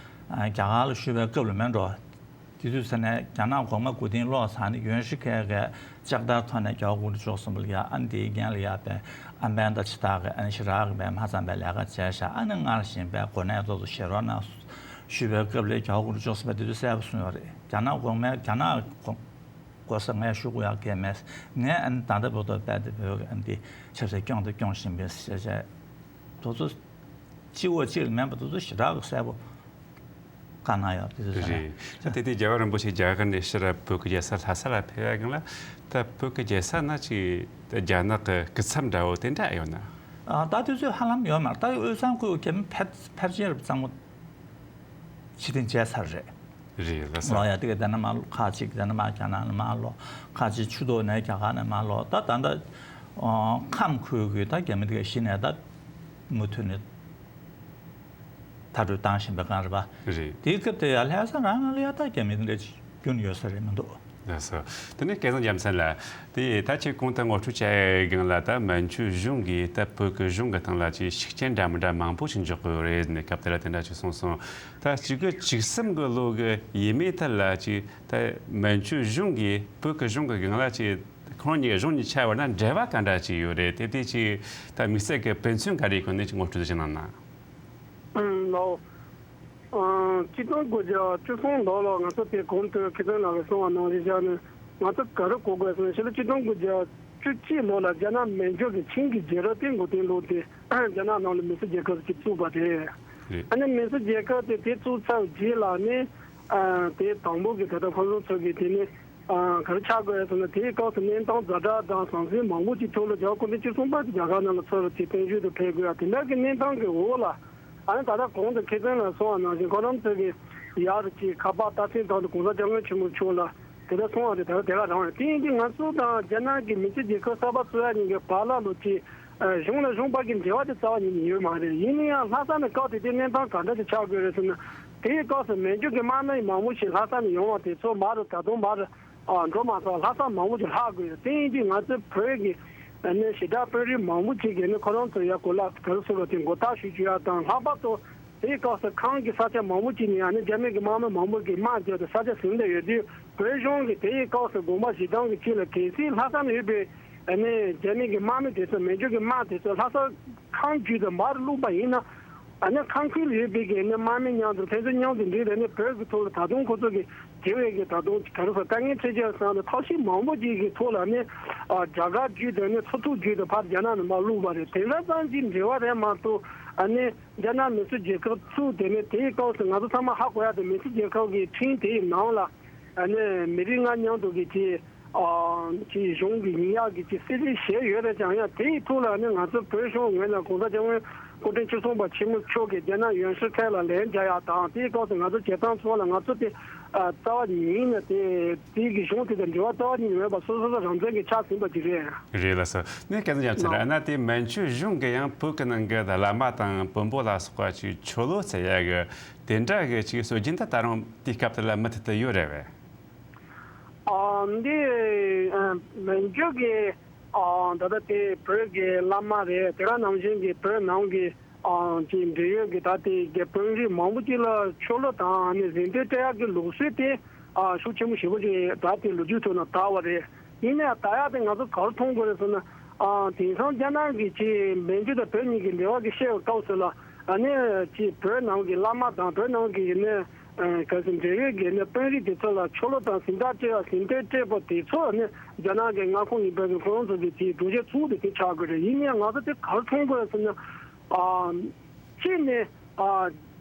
རྒྱ་གར་ལ་བཞུགས་པའི་སྐབས་ལ་མེད་འགྲོ། དེ་དུས་ཙ་ནས་རྒྱ་ནག་གོང་མ་མགོ་རྟིང་སློག་ཚར་ནས་ཡོན་ཧྲི་ཁེ་གིས་ལྕགས་རྟར་ཐོག་ནས་རྒྱལ་བ་སྐུ་ཕྲེང་བཅུ་གསུམ་པ་ལ་ཡ་ཨ་ནི་དེའི་རྒན་ལ་ཡ་པའི་ཨམ་བན་དང་ཕྱི་ཐག་གི་ཨ་ནི་ཞེ་དྲག་གི་པའི་མ་ཚང་པའི་ལས་ཀ་བྱས་ཤག་ཨ་ནི་སྔར་བཞིན་པའི་གོ་གནས་ཏོག་ཙམ་བཞེས་རོགས་གནང་ཞུས་པའི་སྐབས་ལ་རྒྱལ་བ་སྐུ་ཕྲེང་བཅུ་གསུམ་པས་དེ་དུས་གསལ་པོ་གསུངས་ཡོད་རེད། རྒྱ་ནག་གོང་མའི་རྒྱ་ནག་གོང་གོ་ས་ངས་ཞུ་དགོས་ཡག་གང་ཡང་མེད། ངས་ཨ་ནི་ད་ལྟ་བར་དུ་རྦད་དེ་བོད་ཀྱི་ཨ་ནི་དེ་ཆབ་སྲིད་སྐྱོང་དང་སྐྱོང་བཞིན་པའི་ཞེས་བྱས། དེ་ཚོ་གཅིག་འོག་གཅིག་ལ་མེད་པ་དེ་ཚོ་ཞེ་དྲག་གི་གསལ་པོ་བཀའ་གནང་ཡོད་དེ་ཚོ་ཟེར་ནས། རེད། ད་དེ་དུས་རྒྱལ་བ་རིན་པོ་ཆེ་རྒྱ་གར་ནས་ཕྱིར་བོད་ཀྱི་རྒྱལ་ས་ལྷ་ས་ལ་ཕེབས་ཡ་གང་ལ། ད་བོད་ཀྱི་རྒྱལ་ས་ན་ཅིག་རྒྱ་ནག་གི་སྐུ་ཚབ་འདྲ་བོ་དེ་འདྲ་ཡོད་ན། ཨ་ད་དུས་ཚོད་ཧ་ལམ་ཡོད་མ་རེད། ད་དབུས་གཙང་ཁུལ་གྱི་ཕལ་ཕལ་ཆེར་གཙང་མོ་ཕྱིར་འཐེན་བྱས་ཚར་རེད། རེད་ལགས་སོ། ལོག་ཡ་དེ་ག་དེ་ན་མ་ལོག་ཁ་ཅིག་དེ་ན་མ་རྒྱ་ནག་ནས་མ་ལོག་ཁ་ཅིག་ཆུ་ཐོག་ནས་རྒྱ་གར་ནས་མ་ལོག་ད་ད་ད་ཁམས་ཁུལ་གྱི་ད་རྒྱ་མི་དེ་ག་གཞི་ནས་ད་མུ་མཐུད་ནས་མཐའ་སྐྲོད་བཏང་བཞིན་པའི་སྒང་རེད་པ། རེད། དེའི་སྐབས་དེ་ཡ་ལྷ་ས་རང་ལ་ཡ་ད་རྒྱ་མི་དེ་འདྲ་ཅིག་རྒྱུན་ཡོད་ས་རེད་མི་འདུག་ལགས་སོ། དེ་ནས་སྐལ་བཟང་རྒྱལ་མཚན་ལགས། དེ་ད་ཁྱེད་གོང་དུ་ངོ་སྤྲོད་བྱས་སྒང་ལ་ད་མན་ཇུ་གཞུང་གིས་ད་བོད་ཀྱི་གཞུང་གི་སྟེང་ལ་ཅིག་ཤུགས་རྐྱེན་འདྲ་མི་འདྲ་མང་པོ་ཞིག་འཇོག་གི་ཡོད་རེད་ནས་སྐབས་དེ་ལ་དེ་འདྲ་ཅིག་གསུངས་སོང་། ད་གཅིག་དགུ་གཅིག་གསུམ་གྱི་ལོ་གི་ཡས་མས་ཐད་ལ་ཅིག་ད་མན་ཇུ་གཞུང་གིས་བོད་ཀྱི་གཞུང་གི་སྒང་ལ་ཅིག་ཁོང་གཉིས་གཞུང་གཉིས་ཆ་བར་ན་འབྲེལ་བ་ག་འདྲ་ཅིག་ཡོད་རེད། དེ་དེ་ཅིག་ད་དམིགས་བསལ་གྱི་དཔེ་མཚོན་ག་རེ་ཡོད་ནས་ཅིག་ངོ་སྤྲོད་ཅིག་གནང་ན། ཨང་ལགས། ཨང་། ཆིག་སྟོང་དགུ་བརྒྱ་བཅུ་གསུམ་ལོ་ལ་ང་ཚོ་དེ་གོང་དུ་མཁས་དབང་ལགས་ཀྱིས་གསུངས་པ་ནང་བཞིན་བྱས་ནས་ང་ཚོ་ག་རེ་གོ་དགོས་ཟེར་ན་ཕྱི་ལོ་ཆིག་སྟོང་དགུ་བརྒྱ་བཅུ་གཅིག་ལོ་ལ་རྒྱ་ནག་མན་ཇུ་གི་ཆིང་གི་རྒྱལ་རབས་དེ་མགོ་རྟིང་བསློགས་ཏེ་རྒྱ་ནག་ནང་ལ་མི་སེར་རྒྱལ་ཁབ་ཅིག་བཙུགས་པ་དེ། རེད། ཨ་ནི་མི་སེར་རྒྱལ་ཁབ་དེ་དེ་བཙུགས་ཚར་རྗེས་ལ་ནི་ཨ་དེ་དང་པོ་གི་ད་ལྟ་ཁོ་ཚོ་ཚོ་གི་དེ་ནི་ཨ་ག་རེ་ཆགས་དགོས་ཟེར་ན་དེའི་སྐབས་སུ་གནས་སྟངས་ཛ་དྲག་དང་ཟང་ཟིང་མང་པོ་ཅིག་ཐོག་ལ་རྒྱལ་བ་སྐུ་ཕྲེང་བཅུ་གསུམ་པ་དེ་རྒྱ་གར་ནང་ལ་ཚུར་དེ་བཙན་བྱོལ་དུ་ཕེབས་དགོས་ཡ་དེ་འདྲ་གི་གནས་སྟངས་ཀྱི་འོག་ལ། ཨ་ནི་ད་ལྟ་གོང་དུ་མཁས་དབང་ལགས་གསུངས་པ་ནང་བཞིན་ཁོ་རང་ཚོ་གི་ཡར་གྱི་ཁ་པར་རྟགས་མཚན་ཐོག་ཏུ་གོང་ས་སྐྱབས་མགོན་ཆེན་པོ་མཆོག་ལ་དེ་ལྟར་གསུངས་པ་དེ་ད་ལྟ་དེ་ག་རང་རེད། དེ་ཡིན་དུས་ང་ཚོ་དང་རྒྱ་ནག་གི་མི་སེར་རྒྱལ་ཁབ་གསར་པ་བཙུགས་ཡ་གཉིས་ཀྱི་བར་ལ་ལོ་གཅིག་གཞུང་ལ་གཞུང་བར་གྱི་འབྲེལ་བ་དེ་རྩ་བ་ཉིད་ནས་ཡོད་མ་རེད། ཡིན་ན་ཡང་ལྷག་བསམ་ནས་སྐབས་དེ་དུས་གནས་སྟངས་ག་འདྲ་ཞིག་ཆགས་དགོས་རེད་ཟེར་ན། དེའི་སྐབས་སུ་མན་ཇུ་གི་དམག་མི་མང་པོ་ཞིག་ལྷ་ས་ནས་ཡོང་བ་དེ་ཚོ་མར་ད་དུང་མར་ཨ་འགྲོ་མ་སོང་། ལྷག་བསམ་མང་པོ་ཞིག་ལྷག་དགོས་རེད། དེ་ཡིན་དུས་ང་ཚོའི་བོད་ཀྱི་ཨ་ནི་ཞི་དྲག་དཔོན་རིགས་མང་པོ་ཅིག་གིས་ནི་ཁོ་རང་ཚོ་ཡ་གོ་ལ་ག་རེ་ཟེར་བ་དེ་མགོ་བཏགས་ཞུ་རྒྱུ་ཡ་དང་། ལྷག་པར་དུ་དེའི་སྐབས་སུ་ཁམས་ཀྱི་ས་ཆ་མང་པོ་ཅིག་ནས་ཨ་ནི་རྒྱ་མི་གི་དམག་མི་མང་པོ་གིས་དམག་རྒྱབ་སྟེ་ས་ཆ་ཟིན་བསྡད་ཡོད་དུས་བོད་གཞུང་གིས་དེའི་སྐབས་སུ་དགོངས་པ་བཞེས་སྟངས་ཀྱི་ཆེད་ལ་གལ་སྲིད་ལྷ་ས་ནས་ཡོད་པའི་ཨ་ནི་རྒྱ་མི་གི་དམག་མི་དེ་ཚོ་མན་ཇུ་གི་དམག་དེ་ཚོ་ལྷ་ས་ཁམས་བརྒྱུད་དུ་མར་བླུགས་པ་ཡིན་ན། ཨ་ནི་ཁམས་ཁུལ་ལ་ཡོད་པའི་གི་ནི་དམག་མི་མཉམ་དུ་ཕན་ཚུན་མཉམ་དུ་འགྲིག་རེད་ནི་བོད་ཀྱི་ཐོག་ལ་ད་དུང་ཁོ་ཚོ་གི་དེ་བས་ཀྱི་ད་དུང་ག་རེ་ཟེར་དཀའ་ངལ་འཕྲད་ཀྱི་ཡོད་བསམ་ནས་ཐབས་ཤེས་མང་པོ་ཅིག་གི་ཐོག་ལ་ནི་ཨ་རྒྱ་གར་བརྒྱུད་དུ་ནི་མཚོ་ཐོག་བརྒྱུད་དུ་ཕར་རྒྱ་ནག་ནས་མར་བླུགས་པ་རེད། དེ་འདྲ་ཙམ་གྱི་འབྲེལ་བ་རེད་མ་གཏོགས་ཨ་ནི་རྒྱ་ནག་མི་སེར་རྒྱལ་ཁབ་བཙུགས་དེ་ནི་དེའི་སྐབས་སུ་ང་ཚོ་ཚང་མ་ཧ་གོ་ཡ་དེ་མི་སེར་རྒྱལ་ཁབ་ཀྱི་ཁྲིམས་དེའི་ནང་ལ་ཨ་ནི་མི་རིགས་ལྔ་མཉམ་དུ་གི་ཅི་ཨ་ཅི་གཞུང་གི་ཡིན་ཡག་གི་ཅི་སྲིད་ཇུས་བཞེས་ཡོད་རེད་ཀྱང་ཡང་དེའི་ཐོག་ལ་ནི་ང་ཚོ་བོད་གཞུང་ངོས་ནས་གོང་ས་སྐྱབས་མགོན་ སྐུ་ཕྲེང་བཅུ་གསུམ་པ་ཆེན་མོ་མཆོག་གིས་རྒྱ་ནག་ཡོན་ཧྲི་ཁྲེ་ལ་ལན་རྒྱག་ཡག་དང་། དེའི་སྐབས་སུ་ང་ཚོ་བྱེད་སྟངས་སོགས་ལ་ང་ཚོ་དེ་ཨ་རྩ་བ་ཉིད་ནས་དེ་དེའི་གི་གཞུང་དེ་དང་འབྲེལ་བ་རྩ་བ་ཉིད་ནས་མེད་པ་སོ་སོ་སོ་རང་བཙན་གྱི་ཆགས་ཟིན་པ་ཅིག་རེད། རེད་ལགས་སོ། ནས་སྐལ་བཟང་རྒྱལ་མཚན་ལགས། ན་ན་དེ་མན་ཇུ་གཞུང་གིས་ཡང་བོད་ཀྱི་ནང་གི་བླ་མ་དང་བོན་པོ་ལ་སོགས་པ་ཅིག་ཆོ་ལོ་ཟེར་ཡག་གི་དེ་འདྲ་གི་ཅིག་སྲོལ་རྒྱུན་ད་ད་རུང་དེའི་སྐབས་དེ་ལ་མུ་མཐུད་དུ་ཡོད་རེད་བས། ཨ་འདི་ཨ་མན་ཇུ་གི་ཨ་ད་ལྟ་དེ་བོད་ཀྱི་བླ་མ་རེད། དེ་ག་ནང་བཞིན་གྱི་བོད་ནང་གི་ཨ་ཅིག་འབྲེལ་ཡོད་ཀྱི་ད་ལྟའི་རྒྱ་དཔོན་རིགས་མང་པོ་ཅིག་ལ་ཆོ་ལོ་དང་ཨ་ནི་གཟེངས་བསྟོད་སྤྲད་ཡག་གི་ལུགས་སྲོལ་དེ་ཨ་ཤུགས་ཆེན་པོ་ཞེ་པོ་ཅིག་ད་ལྟའི་ལོ་རྒྱུས་ཐོག་ན་དར་བ་རེད། ཡིན་ནའང་དར་ཡག་དེ་ང་ཚོ་ག་རེ་མཐོང་དགོས་རེད་ཟེར་ན། ཨ་དེང་སང་རྒྱ་ནག་གི་ཅིག་མན་ཇུ་དང་བོད་གཉིས་ཀྱི་འབྲེལ་བ་གི་བཤད་པའི་སྐབས་སུ་ལ་ཨ་ནི་ཅིག་བོད་ནང་གི་བླ་མ་དང་བོད་ནང་གི་ནི་ཨ་ག་ཚོད་འབྲེལ་ཡོད་ཀྱི་ནི་དཔོན་རིགས་དེ་ཚོ་ལ་ཆོ་ལོ་དང་གཟེངས་རྟགས་སྤྲད་པ་གཟེངས་བསྟོད་སྤྲད་པ་དེ་ཚོ་ནི་རྒྱ་ནག་གི་མངའ་ཁོངས་ཡིན་པའི་གི་ཁོ་རང་ཚོ་གི་དེའི་སྒྲུབ་བྱེད་ཚུལ་དེ་དེ་ཆགས་དགོས་རེད། ཡིན་ནའང་ང་ཚོ་དེ་ག་རེ་མཐོང་དགོས་རེད་ཟེར་ན། ཨ་གཅིག་ནི་ཨ་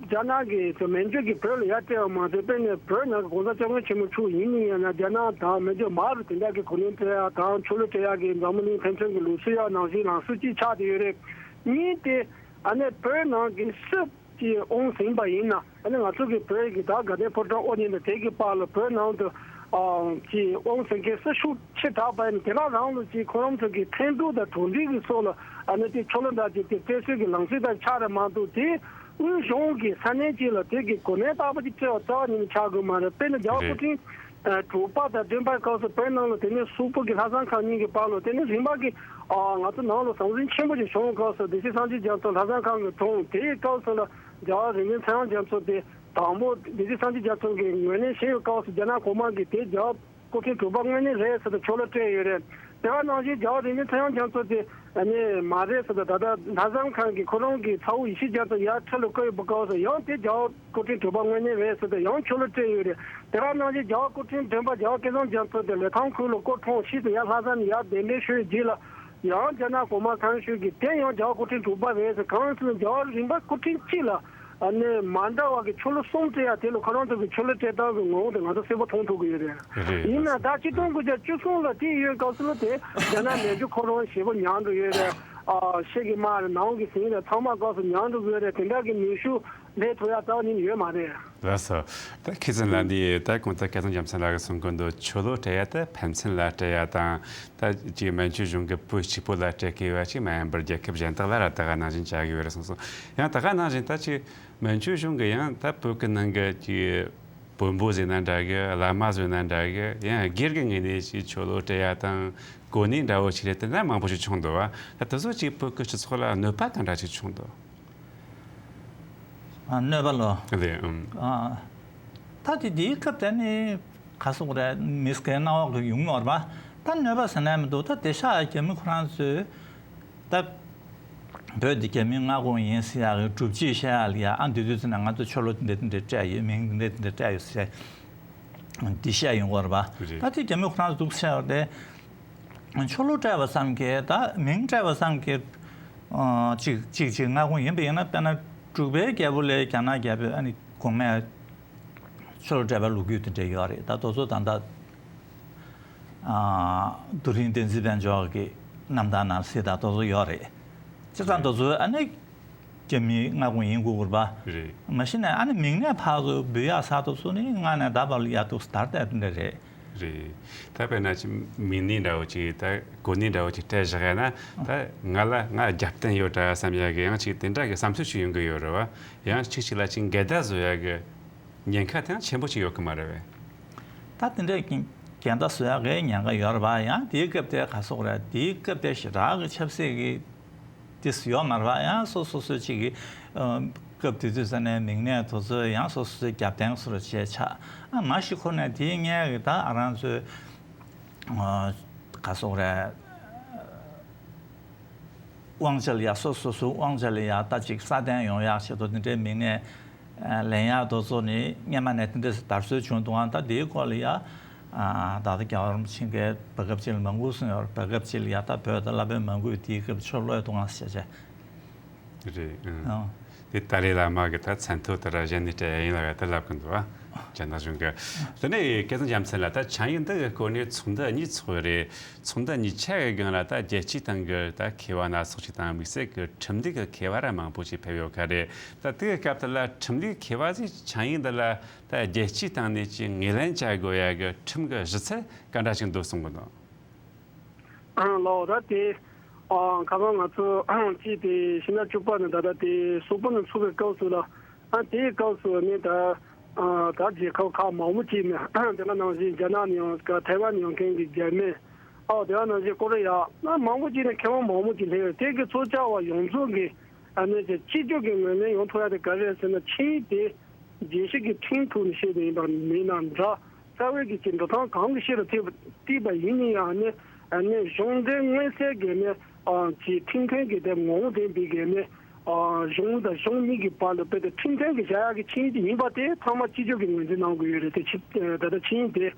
རྒྱ་ནག་གི་ཚོ་མན་ཇུ་གི་བོད་ལ་ཡར་སྤྲད་པ་མ་ཟད། དཔེར་ན་བོད་ནང་གི་གོང་ས་སྐྱབས་མགོན་ཆེན་པོ་མཆོག་ཡིན་ནི་ཡང་ན་རྒྱ་ནག་དང་མན་ཇུ་མར་དེ་འདྲ་གི་གོ་ལེན་སྤྲད་ཡག་དང་ཆོ་ལོ་སྤྲད་ཡག་གི་འཛམ་བུ་གླིང་ཕན་ཚུན་གྱི་ལུགས་སྲོལ་ཡག་ནང་བཞིན་ལངས་སྲོལ་གཅིག་ཆགས་བསྡད་ཡོད་རེད། གཉིས་དེ་ཨ་ནི་བོད་ནང་གི་སྲིད་ཀྱི་དབང་ཟིན་པ་ཡིན་ན། ཨ་ནི་ང་ཚོ་གི་བོད་ཀྱི་ད་དགའ་ལྡན་ཕོ་བྲང་དབུ་བརྙེས་པ་དེ་གི་བར་ལ་བོད་ནང་དུ་ཨ་ཀྱི་དབང་ཟིན་མཁན་སྲིད་ཤུགས་ཆེ་དྲགས་པ་ཡིན་ན། དེ་ག་རང་ལ་ཅིག་ཁོ་རང་ཚོ་གི་འཐེན་ཐུག་དང་གྲོགས་འདྲིས་ཀྱི་སོགས་ལ་ཨ་ནི་དེ་ཆོ་ལོ་འདྲ་ཅིག་དེ་སྤྲད་སྲོལ་གྱི་ལམ་སྲོལ་དང་ཆགས་རེད་མ་གཏོགས། དེ་དབུས་གཞུང་གི་ས་གནས་ཅིག་ལ་དེ་གི་གོ་གནས་རྟག་པ་ཅིག་སྤྲད་པ་རྩ་བ་ཉིད་ནས་ཆགས་དགོས་མ་རེད། དཔེར་ན་རྒྱལ་བ་སྐུ་རེད། ཕྲེང་ཨ་དྲུག་པ་དང་བདུན་པའི་སྐབས་སུ་བོད་ནང་ལ་དེ་ནས་སུག་པོ་གི་ལྷ་བཟང་ཁང་གཉིས་ཀྱི་བར་ལ་དེ་ནས་རིམ་པ་གི་ཨ་ང་ཚོ་ནང་ལ་ཟང་ཟིང་ཆེན་པོ་ཞིག་བྱུང་བའི་སྐབས་སུ། སྡེ་སྲིད་སངས་རྒྱས་རྒྱ་མཚོ་ལྷ་བཟང་ཁང་གི་དྲུང་། དེའི་སྐབས་སུ་ལ་རྒྱལ་བ་རིག་འཛིན་ཚངས་དབྱངས་རྒྱ་མཚོ་དེ་དང་པོ། སྡེ་སྲིད་སངས་རྒྱས་རྒྱ་མཚོ་གི་ངོས་ནས་བཤད་པའི་སྐབས་སུ་རྒྱ་ནག་གོང་མ་གིས་དེ་རྒྱལ་བ་སྐུ་ཕྲེང་དྲུག་པ་དངོས་གནས་རེད་ཟེར་ཏེ་ཆོ་ལོ་སྤྲད་ཡོད་རེད། དེ་ག་ནང་བཞིན་རྒྱལ་བ་རིག་འཛིན་ཚངས་དབྱངས་རྒྱ་མཚོ་དེ་ཨ་ནི་མ་རེད་ཟེར་ཏེ། ད་ལྟ་ལྷ་བཟང་ཁང་གི་ཁོ་རང་གི་ཚ་བོ་ཡེ་ཤེས་རྒྱ་མཚོ་ཡར་ཁྲི་ལ་བཀུར་ཡོད་པའི་སྐབས་སུ་ཡང་དེ་རྒྱལ་བ་སྐུ་ཕྲེང་དྲུག་པ་དངོས་གནས་རེད་ཟེར་ཏེ་ཡང་ཆོ་ལོ་སྤྲད་ཡོད་རེད། དེ་ག་ནང་བཞིན་རྒྱལ་བ་སྐུ་ཕྲེང་བདུན་པ་རྒྱལ་བ་སྐལ་བཟང་རྒྱ་མཚོ་དེ་ལི་ཐང་ཁུལ་ལ་སྐུ་འཁྲུངས། ཕྱིས་སུ་ཡར་ལྷ་ས་ནས་ཡར་གདན་འདྲེན་ཞུས་རྗེས་ལ་ཡང་རྒྱ་ནག་གོང་མ་ཚང་ཞུས་ཀྱིས་དེ་ཡང་རྒྱལ་བ་སྐུ་ཕྲེང་དྲུག་པ་རེད་ཟེར། གང་ཟེར་ན་རྒྱལ་བ་རིམ་པ་སྐུ་ཕྲེང་གཅིག་ལ་ཨ་ནི་མ་འདྲ་བ་གི་ཆོ་ལོ་གསུམ་སྤྲད་ཡ་དེ་ལ་ཁོ་རང་ཚོ་གི་ཆོ་ལོ་སྤྲད་སྟངས་ཀྱི་ངོ་བོ་དེ་ང་ཚོ་གསལ་པོ་མཐོང་ཐུབ་ཀྱི་ཡོད་རེད། རེད། ཡིན་ན་ད་ཆིག་སྟོང་དགུ་བརྒྱ་བཅུ་གསུམ་ལ་དེ་ཡོད་སྐབས་སུ་ལ་དེ་རྒྱ་ནག་མན་ཇུ་ཁོ་རང་ཞེ་པོ་ཉམས་འགྲོ་ཡོད་རེད། ཨ་ཤེལ་གྱི་དམག་རེད། ནང་གི་ཟིང་རེད། ཚང་མ་སྐབས་སུ་ཉམས་འགྲོ་གི་ཡོད་རེད། དེ་འདྲ་གི་ནུས་ཤུགས་ལས་ཐུབ་ཡ་རྩ་བ་ཉིད་ནས་ཡོད་མ་རེད། ལགས་སོ། ད་མཁས་བཙུན་ལགས་འདི་ད་གོང་དུ་སྐལ་བཟང་རྒྱ་མཚོ་ལགས་ཀྱིས་གསུང་གི་འདུག་ཆོ་ལོ་སྤྲད་ཡ་ད་ཕན་ཚུན་ལ་སྤྲད་ཡ་དང་། ད་ཅིག་མན་ཇུ་གཞུང་གིས་བོད་གཅིག་པོ་ལ་སྤྲད་ཀྱི་ཡོད་པ་ཅིག་མ་ཡིན་པར་རྒྱལ་ཁབ་གཞན་དག་ལ་ར་ད་ག་ནང་བཞིན་བྱ་གི་ཡོད་རེད་གསུངས་སོང་། ཡང་ད་ག་ནང་བཞིན་ད་ཅིག་མན་ཇུ་གཞུང་གིས་ཡང་ད་བོད་ཀྱི་ནང་གི་ཅིག་བོན་པོ་ཟེར་ན་འདྲ་གི། བླ་མ་ཟེར་ན་འདྲ་གི། ཡང་སྒེར་གྱི་ངོས་ནས་ཅིག་ཆོ་ལོ་སྤྲད་ཡ་དང་གོ་གནས་འདྲ་བོ་ཞིག་རེད། དེ་འདྲ་མང་པོ་ཞིག་བྱུང་འདུག་བ། ད་དེ་ཚོ་ཅིག་བོད་ཀྱི་སྤྱི་ཚོགས་ལ་གནོད་པ་གང་འདྲ་ཅིག་བྱུང་འདུག་གནོད་པ་ལོ། རེད། ཨང་། ཨ། ད་དེ་དེའི་སྐབས་དེ་ནི་ག་སོག་རེད། མི་སྐད་སྣང་བ་གི་ཡོང་ནོར་བ། ད་གནོད་པ་ཟེར་ནས་མི་འདུག་ད་དེ་ཤག་རྒྱ་མི་ཁོ་རང་ཚོས་ད་བོད་འདི་རྒྱ་མིའི་མངའ་ཁོངས་ཡིན་ཟེར་ཡག་གི་སྒྲུབ་བྱེད་བཤད་ཡག་ལ་ཡ། ཨ་འདི་དུས་ཚོད་ན་ང་ཚོ་ཆོ་ལོ་འདི་འདྲ་འདི་འདྲ་སྤྲད་ཡོད། མིང་འདི་འདྲ་འདི་འདྲ་སྤྲད་ཡོད་ཟེར། འདི་བཤད་ཡོང་གི་རེད་པ། རེད། ད་དེ་རྒྱ་མི་ཁོ་རང་ཚོ་འདུག་བཤད་ཡོད་དེ། ཆོ་ལོ་སྤྲད་པ་ཙམ་གྱིས། ད་མིང་སྤྲད་པ་ཙམ་གྱིས། ཨ་གཅིག་གཅིག་གཅིག་མངའ་ཁོངས་ཡིན་པ་ཡིན་ན། དཔེར་ན་འབྲུག་པའི་རྒྱལ་པོ་ལ་རྒྱ་ནག་རྒྱལ་པོས་ཨ་ནི་གོང་མས་ཆོ་ལོ་སྤྲད་པའི་ལོ་རྒྱུས་དེ་འདྲ་ཡོད་རེད། ད་དེ་ཚོ་ད་ལྟ་ཨ་རྡོ་རིང་བསྟན་འཛིན་དཔལ་འབྱོར་གྱི་རྣམ་ཐར་ནང་གཟིགས་དང་དེ་ཚོ་ཡོད་རེད། བྱས་ཙང་དེ་ཚོ་ཨ་ནི་རྒྱ་མིའི་མངའ་ཁོངས་ཡིན་དགོས་ཀྱི་རེད་པ། རེད། མ་གཞི་ནས་ཨ་ནི་མིང་ནས་ཕར་ཚུར་འབུལ་ཡག་ཟེར་དེ་ཚོ་ནི་སྔ་ནས་ད་བར་ལ་ཡ་འདུག་ཟེར་ད་ལྟ་དེ་འདྲ་རེད། རེད། ད་དཔེར་ན་ཅིག་མིང་སྣེ་འདྲ་བོ་ཅིག་ད་གོ་གནས་འདྲ་བོ་ཅིག་སྤྲད་བཞག་ཡ་ན། ད་ང་ལ་ང་རྒྱབ་རྟེན་ཡོད་དྲ་བསམ་ཡ་གི་ཡང་ཅིག་དེ་འདྲ་གི་བསམ་ཚུལ་ཞིག་ཡོང་གི་ཡོད་རེད་པ། ཡང་གཅིག་གཅིག་ལ་ཅིག་འགལ་ཟླ་བཟོ་ཡ་གི་ཉེན་ཁ་དེ་ཡང་ཆེན་པོ་ཅིག་ཡོད་གི་མ་རེད་པས། ད་དེ་འདྲའི་འགལ་ཟླ་བཟོ་ཡ་གི་ཉེན་ཁ་ཡོད་རེད་པ། ཡང་དེའི་སྐབས་དེ་ག་སོག་རེད། དེའི་སྐབས་དེ་ཞེ་དྲག་གི་ཆབ་སྲིད་ཀྱི་དེ་ཡོད་མ་རེད་པ། ཡང་སོ་སོ་སོ་ཅིག་གི་ཨ་སྐབས་དེ་དུས་ས་ནས་མིང་སྣེ་དེ་ཚོ་ཡང་སོ་སོ་སོའི་རྒྱབ་རྟེན་བཟོ་འདྲ་བྱས་ཆགས། ཨ་མ་གཞི་ཁོ་ནས་དེའི་སྔོན་གྱི་ད་ཨ་རང་ཚོའི་ཨ་ག་སོག་རེད། དབང་ཆ་ལ་ཡ། སོ་སོ་སོའི་དབང་ཆ་ལ་ཡ་ད་ཅིག་སྲ་བརྟན་ཡོང་ཡག་ཆེད་དུ་དེ་འདྲའི་མིང་སྣེ་ཨ་ལེན་ཡག་དེ་ཚོ་ནི་སྔོན་མ་ནས་དེ་འདྲ་དར་སྲོལ་བྱུང་འདུག་ཨང་། ད་དེའི་སྐོར་ལ་ཡ་ཨ་ད་ལྟ་རྒྱལ་བ་རིན་པོ་ཆེ་གིས་བར་སྐབས་ཅིག་ལ་མང་པོ་གསུངས་ཡོད་རེད། བར་སྐབས་ཅིག་ལ་ཡ་ད་བོད་དང་བླ་བོད་མང་པོས་དེའི་སྐབས་ཆོ་ལོ་ཡོད་འདུག་ཨང་ཟེར་བྱས། རེད། ཨང་། ཨང་། དེ་ཏཱ་ལའི་བླ་མ་གི་ད་མཚན་ཐོ་དེ་ར་གཞན་ནས་སྤྲད་ཡ་ཡིན་ལབ་ཡ་དེ་ལབ་གི་འདུག་བ། རྒྱ་ནག་གཞུང་གི། དེ་ནས་སྐལ་བཟང་རྒྱལ་མཚན་ལགས། ད་ཆིངས་ཡིག་འདི་གི་སྐོར་ནས་ཚོགས་འདུ་གཉིས་ཚོགས་རེད། ཚོགས་འདུ་གཉིས་ཆ་གི་སྒང་ལ་ད་རྒྱལ་སྤྱིའི་སྟེང་གི་ད་མཁས་པ་སྣ་ཚོགས་ཅིག་དང་དམིགས་བསལ་གྱི་ཁྲིམས་ལུགས་ཀྱི་མཁས་པ་ར་མང་པོ་ཅིག་ཕེབས་ཡོད་ཁ་རེད། ད་དེ་གི་སྐབས་དེ་ལ་ཁྲིམས་ལུགས་མཁས་པ་ཚོས་ཆིངས་ཡིག་འདི་ལ་ད་རྒྱལ་སྤྱིའི་སྟེང་ནས་ཅིག་ངོས་ལེན་བྱ་དགོས་ཡ་གི་ཁྲིམས་ཀྱི་གཞི་རྩ་ག་འདྲ་ཞིག་འདུག་གསུང་གི་འདུག། ཨང་། ལགས། ད་དེ། ཨང་། ཁ་སང་ང་ཚོ་ཅིག་དེ་ཕྱི་ཟླ་བཅུ་པ་ནས་ད་ལྟ་དེ་སོག་པོ་ནས་ཚུགས་པའི་སྐབས་སུ་ལ། ཨ། དེའི་སྐབས་སུ་ནི་ད། ཨ། ད་རྒྱལ་ཁབ་ཁག་མང་པོ་ཅིག་ནས་དེ་ག་ནང་བཞིན་རྒྱ་ནག་ནས་ཡོང་། ཐའེ་ཝན་ནས་ཡོང་མཁན་གྱི་འཇར་མན། ཨོ། དེ་ག་ནང་བཞིན་ཀོ་རི་ཡ། ཨ། མང་པོ་ཅིག་ནས་མཁས་དབང་མང་པོ་ཅིག་སླེབས་ཡོད། དེ་གི་ཚོགས་བཅར་བ་ཡོངས་རྫོགས་ཀྱིས། ཨ་ནི་ཅིག་གཅིག་གྱུར་གྱི་ངོས་ལེན་ཡོང་ཐུབ་ཡ་དེ་ག་རེ་རེད་ཟེར་ན། ཆིངས་ཡིག་དེ་རྒྱལ་སྤྱི་གི་ཁྲིམས་ཐོག་ནས་བཤད་དེ་ཡིན་པ་མིན་ན་འདྲ། རྩ་བའི་གི་ཅིག་འགྲོ་སྟངས་གང་གི་ཤེས་རུ་བཏིགས་པ་ཡིན་ན་ཡང་ནི། ཨ་ནི་གཞུང་འབྲེལ་མངོན་གསལ་གྱི་ནི། ཨ། ཅིག་ཁྲིམས་མཐུན་གྱི་དེ་ངོ་བོ་ལྡན་པའི་གི་ནི། ཨ། གཞུང་དང་གཞུང་གཉིས་ཀྱི་བར་ལ་དཔེ་དེ་ཁྲིམས་མཐུན་གྱི་བཞག་ཡག་གི་ཆིངས་ཡིག་དེ་ཡིན་པ་དེ་ཚང་མ་གཅིག་གྱུར་གྱི་ངོས་འཛིན་གནང་དགོས་ཡོད་རེད། དེ་ཆིག་ད་ལྟ་ཆིངས་ཡིག་དེ་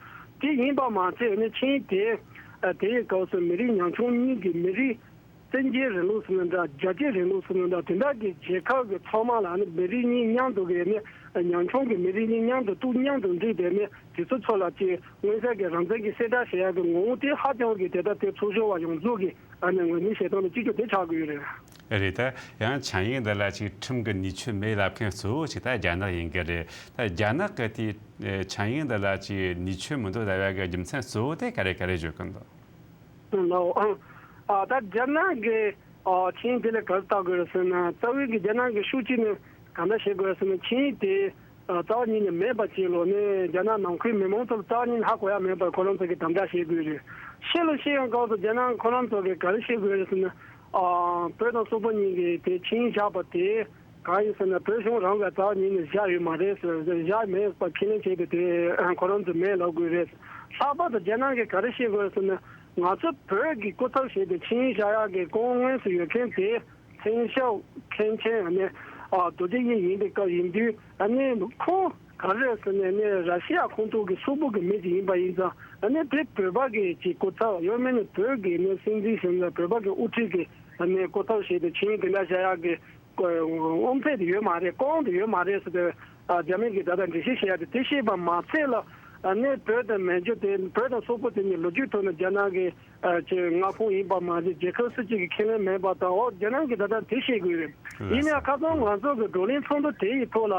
དེ་ཡིན་པ་མ་ཚད་ནི། ཆིངས་ཡིག་དེ། ཨ། དེའི་སྐབས་སུ་མི་རིགས་ཉམ་ཆུང་གཉིས་ཀྱི་མི་རིགས། བཙན་རྒྱལ་རིང་ལུགས་ཟེར་ན་འདྲ། རྒྱ་སྐྱེད་རིང་ལུགས་ཟེར་ན་འདྲ། དེ་འདྲ་གི་རྒྱལ་ཁབ་ཀྱི་ཚང་མ་ལ་ནི་མི་རིགས་གཉིས་མཉམ་དུ་གི་ནི། ཉམ་ཆུང་གི་མི་རིགས་གཉིས་མཉམ་དུ་གཏུག་མཉམ་དུ་འདྲེས་ཏེ་ནི་དེ་ཚོ་ཚོ་ལ་ཅིག་མངོན་གསལ་གྱི་རང་བཙན་གྱི་གསལ་བསྒྲགས་བྱེད་ཡག་གི་ངོ་བོ་དེ་ཧ་ཅང་གི་དེ་ལྟར་དེ་ཚོགས་ཞུགས་པ་ཡོངས་རྫོགས་ཀྱི། ཨ་ནི་ངོས་ནས་བཤད་སྟངས་ལ་གཅིག་གྱུར་དེ་ཆགས་དགོས་ཡོད་རེད། རེད། ད་ཡང་ཆིངས་ཡིག་འདི་ལ་ཅིག་ཁྲིམས་ཀྱི་ནུས་ཆོད་མེད་ལབ་མཁན་གཙོ་བོ་ཅིག་ད་རྒྱ་ནག་ཡིན་གྱི་རེད། ད་རྒྱ་ནག་གི་དེ་ཆིངས་ཡིག་འདི་ལ་ཅིག་ནུས་ཆོད་མི་འདུག་ལབ་ཡག་གི་རྒྱུ་མཚན་གཙོ་བོ་དེ་ག་རེ་ག་རེ་བརྗོད་ཀྱི་འདུག། ལའོ། ཨང་། ཨ། ད་རྒྱ་ནག་གི། ཨ། ཆིངས་ཡིག་དེ་ལ་ག་རེ་བལྟ་དགོས་རེད་ཟེར་ན། རྩ་བའི་གི་རྒྱ་ནག་གི་ཤུགས་ཆེ་ནི་ག་འདྲ་བྱེད་དགོས་རེད་ཟེར་ན། ཆིངས་ཡིག་དེ། ཨ། རྩ་བ་ཉིད་ནས་མེད་པ་བྱས་ལོ་ནས་རྒྱ་ནག་ནང་ཁུལ་མི་མང་ཚོར་རྩ་བ་ཉིད་ནས་ཧ་གོ་ཡ་མེད་པར་ཁོ་རང་ཚོ་གིས་དམ་དྲག་བྱེད་དགོས་རེད། ཤེས་ལ་ཤེས་ཡོང་སྐབས་སུ་རྒྱ་ནག་ཁོ་རང་ཚོ་གིས་ག་རེ་བྱེད་དགོས་རེད་ཟེར་ན། ཨ། བོད་དང་སོག་པོ་གཉིས་ཀྱིས་དེ་ཆིངས་བཞག་པ་དེ། གང་ཡིན་ཟེར་ན། བོད་གཞུང་རང་གིས་རྩ་བ་ཉིད་ནས་བཞག་ཡོད་མ་རེད་ཟེར། བཞག་མེད་པ་ཁས་ལེན་བྱས་ཏེ་དེ་ཁོ་རང་ཚོས་མེད་ལབ་དགོས་རེད། ལྷག་པར་དུ་རྒྱ་ནག་གིས་ག་རེ་བཤད་དགོས་ཟེར་ན། ང་ཚོ་བོད་ཀྱི་སྐུ་ཚབ་བྱས་ཏེ་ཆིངས་ཡིག་བཞག་ཡག་གི་ཁོངས་དངོས་སུ་ཡོད་མཁན་དེ་ཚེང་ཞའོ་མཁན་ཆེན། ཨ་ནི། ཨ། རྡོ་རྗེ་དབྱིབས་ཡིན་པའི་སྐབས་ཡིན་དུས། ཨ་ནི་ཁོང་ག་རེ་ཟེར་ན། ཨ་ནི་ར་ཤི་ཡ་ཁོངས་གཏོགས་ཀྱི་སོག་པོ་གི་མི་ཅིག་ཡིན་པ་ཡིན་ཙང་། ཨ་ནི་དེ་བོད་པ་གི་ཅིག་སྐུ་ཚབ། ཡང་མིན་ན་བོད་ཀྱི་ནི་སྲིད་འཛིན་ཟེར་ན། བོད་པ་གི་དབུ་ཁྲིད་ཀྱི། ཨ་ནི་སྐུ་ཚབ་བྱས་ཏེ་ཆིངས་ཡིག་དེ་འདྲ་བཞག་ཡག་གི་དབང་ཚད་དེ་ཡོད་མ་རེད། ཁོངས་དེ་ཡོད་མ་རེད་ཟེར་ཏེ། ཨ། རྒྱ་མི་གིས་ད་ལྟ་འགྲེལ་བཤད་བྱེད་ཡ་དེ། དེ་བཤད་པ་མ་ཚད་ལ། ཨ་ནི་བོད་དང་མན་ཇུ་དེ། བོད་དང་སོག་པོ་དེ་གཉིས་ལོ་རྒྱུས་ཐོག་ནས་རྒྱ་ནག་གི། ཨ། ཅིག་མངའ་ཁོངས་ཡིན་པ་མ་ཟད། རྒྱལ་ཁབ་སུ་གཅིག་གིས་ཁས་ལེན་མེད་པ་དང་། འོ། རྒྱ་ནག་གིས་ད་ལྟ་དེ་བཤད་དགོས་རེད། ཡིན་ནའང་ཁ་སང་ང་ཚོ་གི་བགྲོ་གླེང་ཚོགས་འདུ་དེ་ཡི་ཐོག་ལ།